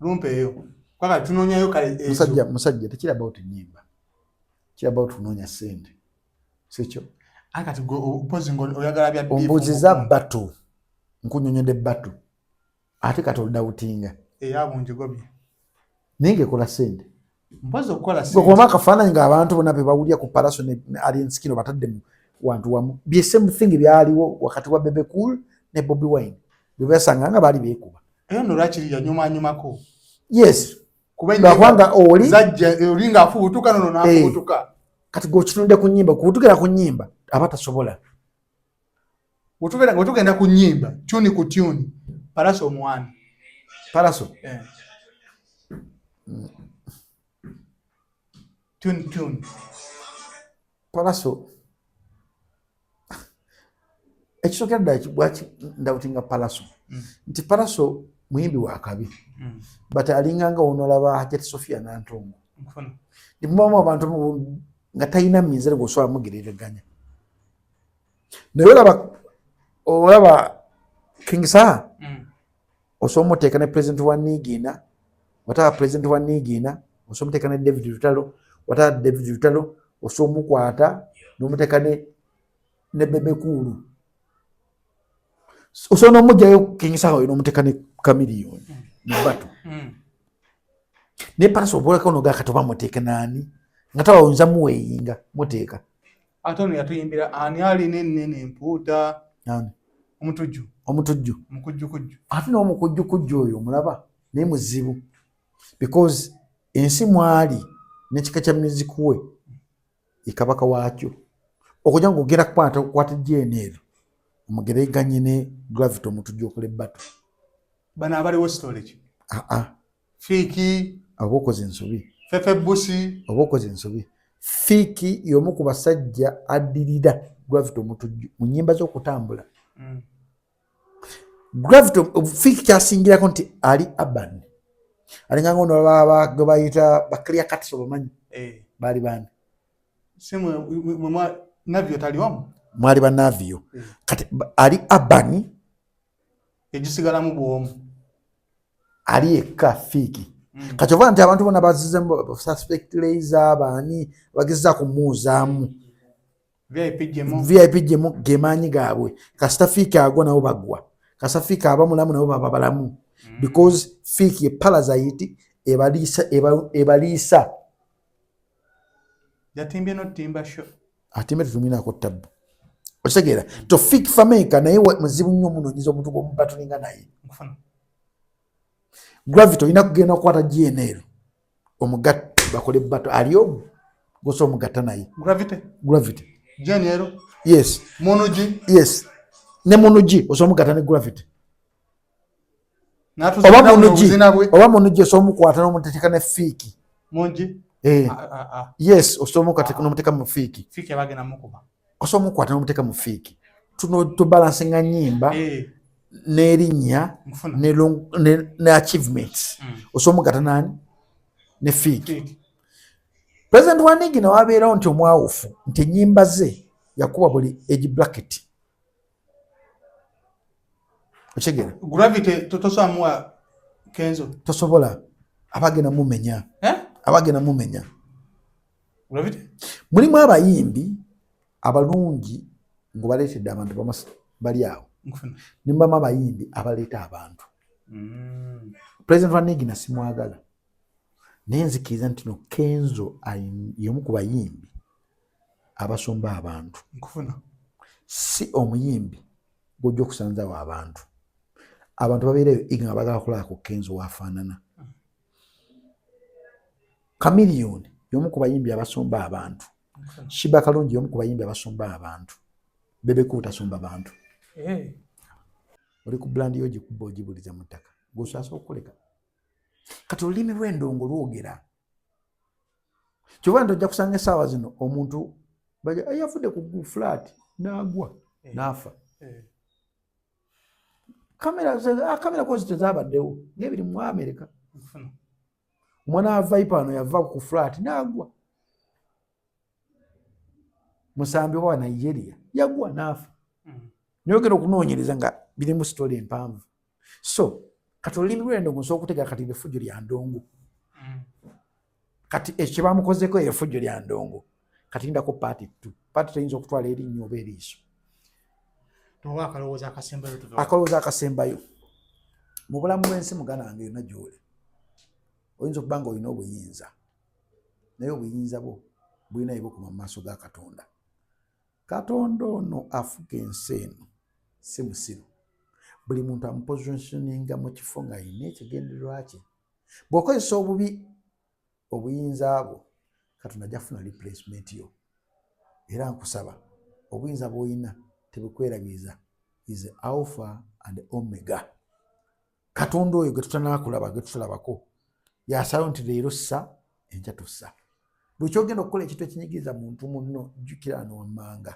Speaker 1: lumpeeyo. Kwaka tunoonyayo kale ezo.
Speaker 2: Musajja, musajja tekiri about nnyimba. Kiri about kunoonya ssente. Sikyo?
Speaker 1: Aye kati gwe opozi ng'oyagala bya beef.
Speaker 2: Ombuuziza battle. Nkunnyonnyodde battle. Ate kati oludawutinga.
Speaker 1: Eya bungigobye.
Speaker 2: Naye ng'ekola ssente.
Speaker 1: Mpozi okukola
Speaker 2: ssente. Gwe akafaananyi ng'abantu bonna be bawulira ku Pallaso ne Alien Skin obatadde mu wantu wamu. Bye same thing byaliwo wakati wa Bebe Cool ne Bobi Wine. Bwe basanga nga baali beekuba.
Speaker 1: Eyo nno lwakiri yanyumanyumako.
Speaker 2: Yes.
Speaker 1: Kuba
Speaker 2: Lwakubanga oli
Speaker 1: zajja oli ng'afubutuka nono n'afubutuka.
Speaker 2: Kati gwe okitunudde ku nnyimba, kubutukira ku nnyimba aba tasobola.
Speaker 1: Bwe tugenda ku nnyimba, tune ku tune, Pallaso omuwani.
Speaker 2: Pallaso?
Speaker 1: Tune, tune.
Speaker 2: Pallaso. Ekisookera ddala lwaki ndawutinga Pallaso? Nti Pallaso muyimbi wa kabi. But alinga nga w'onoolaba Hajjati Sophia Nantongo.
Speaker 1: Nkufuna.
Speaker 2: Ndimubamu abantu nga talina minzani gw'osobola mugereraganya. Naye olaba King Saha. Osobola omuteeka ne president wa Nigiina, wataba president wa Nigiina, osobola omuteeka ne David Lutalo, wataba David Lutalo, osobola omukwata n'omuteeka ne Bebe Cool, osobola n'omugjayo King Saha oyo n'omuteeka ne Chameleone ne battle. Naye Pallaso oboleka noga kati oba muteeke naani nga tawawunza muweeyinga muteeka.
Speaker 1: Ate ono yatuyimbira ani alina ennene empuuta?
Speaker 2: Ani?
Speaker 1: Omutujju.
Speaker 2: Omutujju.
Speaker 1: Omukujjukujju.
Speaker 2: Ate n'omukujjukujju oyo omulaba naye muzibu because ensi mwali n'ekika kya music we ye kabaka waakyo, okujja nga ogenda kukwata okukwata GNL omugereganye ne Gravity Omutujju okola e battle.
Speaker 1: Bano abaliwo storage.
Speaker 2: Aa.
Speaker 1: Fik.
Speaker 2: Oba okoze ensobi.
Speaker 1: Fefe Busi.
Speaker 2: Oba okoze ensobi. Fik y'omu ku basajja addirira Gravity Omutujju mu nnyimba z'okutambula. Gravity, Fik kyasingirako nti ali urban, alinga nga ono gwe bayita ba Clear Cuts, obamanyi?
Speaker 1: Eh.
Speaker 2: Baali bani?
Speaker 1: Si mwe Navio tali wamu?
Speaker 2: Mwali ba Navio. Kati ali urban.
Speaker 1: Egisigalamu bwomu.
Speaker 2: Ali eka Fik. Kati ova nti abantu bonna bazizemu suspect laser, baani bagezaako kumuuzaamu.
Speaker 1: VIP jemu.
Speaker 2: VIP jemu gemaanyi gaabwe. Kasita Fik agwa nabo bagwa, kasita Fik aba mulamu nabo baba balamu, because Fik ye parasite ebaliisa, ebaliisa.
Speaker 1: Yatimbye notimba show.
Speaker 2: Atimbe tetumwinako tabbu, okitegeera? To Fik Fameica naye muzibu nnyo omunoonyeza omuntu gwomubatulinga naye.
Speaker 1: Nkufuna.
Speaker 2: Gravity olina kugenda okukwata GNL omugatte bakole battle, ali omu gosa omugatta naye.
Speaker 1: Gravity.
Speaker 2: Gravity.
Speaker 1: Genero.
Speaker 2: Yes.
Speaker 1: Monoji.
Speaker 2: Yes, ne Munugi osobola omugatta ne Gravity.
Speaker 1: N'atuzina
Speaker 2: Oba
Speaker 1: buno
Speaker 2: Munugi.
Speaker 1: obuzina bwe.
Speaker 2: Oba Munugi osobola omukwata n'omuteeka ne Fik.
Speaker 1: Mungi.
Speaker 2: Eh,
Speaker 1: Ah, ah, ah.
Speaker 2: yes, osobola omukwata n'omuteeka mu Fik.
Speaker 1: Fik abagenda mukuba.
Speaker 2: Osobola omukwata n'omuteeka mu Fik, tuno tubalansinga nyimba
Speaker 1: Eh,
Speaker 2: n'erinnya
Speaker 1: nkufuna.
Speaker 2: ne achievements. Osobola omugatta nani ne Fik.
Speaker 1: Fik.
Speaker 2: President wa Nigina wabeerawo nti omwawufu nti ennyimba ze yakuba buli age bracket, okitegeera?
Speaker 1: Gravity tosobola muwa Kenzo.
Speaker 2: Tosobola, abagenda mumenya.
Speaker 1: Eh?
Speaker 2: Abagenda mumenya.
Speaker 1: Gravity.
Speaker 2: Mulimu abayimbi abalungi ng'obaleetedde abantu bali awo.
Speaker 1: Nkufuna.
Speaker 2: Nimubamu abayimbi abaleeta abantu. President wa Nigina simwagala, naye nzikiriza nti no Kenzo y'omu ku bayimbi abasomba abantu.
Speaker 1: Nkufuna.
Speaker 2: Si omuyimbi gw'ojja okusanzawo abantu, abantu babeereyo iga nga bagala kulaba ku Kenzo waafaanana. Chameleone y'omu ku bayimbi abasomba abantu.
Speaker 1: Nkufuna.
Speaker 2: Sheebah Kalungi y'omu ku bayimbi abasomba abantu. Bebe Cool tasomba bantu.
Speaker 1: Eh.
Speaker 2: Oli ku brand yo gikuba ogibuliza mu ttaka gwosaasa okukoleka. Kati olulimi lw'endongo lwogera kyova nti ojja kusanga essaawa zino omuntu yafudde ku flat n'agwa n'afa.
Speaker 1: Eh.
Speaker 2: Kamera kozi tezabaddewo ng'ebiri mu Amerika.
Speaker 1: Nkufuna.
Speaker 2: Omwana wa Viper ano yava ku flat n'agwa, musambi oba wa Nigeria yagwa n'afa. Naye ogenda okunoonyereza nga birimu story empanvu. So kati olulimi lw'endongo nsobola okutegeera kati efujjo lya ndongo. Kati ekyo kyebamukozeko efujjo lya ndongo. Kati ndako part two, part teyinza okutwala erinnya oba eriiso.
Speaker 1: Tuwa akalowoozo akasembayo tuve.
Speaker 2: Akalowoozo akasembayo mu bulamu bw'ensi, muganda wange, yonna gy'oli oyinza okuba nga olina obuyinza, naye obuyinza bwo bulina ebukuma mu maaso ga Katonda. Katonda ono afuga ensi eno si musiru. Buli muntu amupositioninga mu kifo ng'alina ekigendererwa kye. Bw'okozesa obubi obuyinza bwo, Katonda ajja kufuna replacement yo. Era nkusaba, obuyinza bw'olina tebukwerabiriza is Alpha and Omega. Katonda oyo gwe tutanakulaba, gwe tutalabako, yasalawo nti leero ssa, enkya tossa. Bwe kyogenda okukola ekintu ekinyigiriza muntu munno, jjukira ano wammanga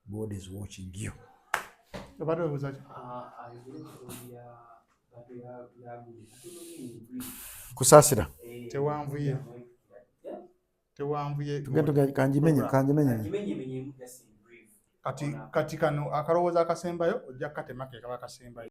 Speaker 2: God is watching you.
Speaker 1: Obadde weebuuza ki?
Speaker 3: Ayogere ku ya battle ya gundi katono nnyo in brief.
Speaker 2: Kusaasira.
Speaker 1: Tewanvuye. Tewanvuye.
Speaker 2: Tugende kanjimenye kanjimenye.
Speaker 3: Gimenyemenyemu just in brief.
Speaker 1: Kati kati kano akalowoozo akasembayo ojja kukatemako ekaba kasembayo.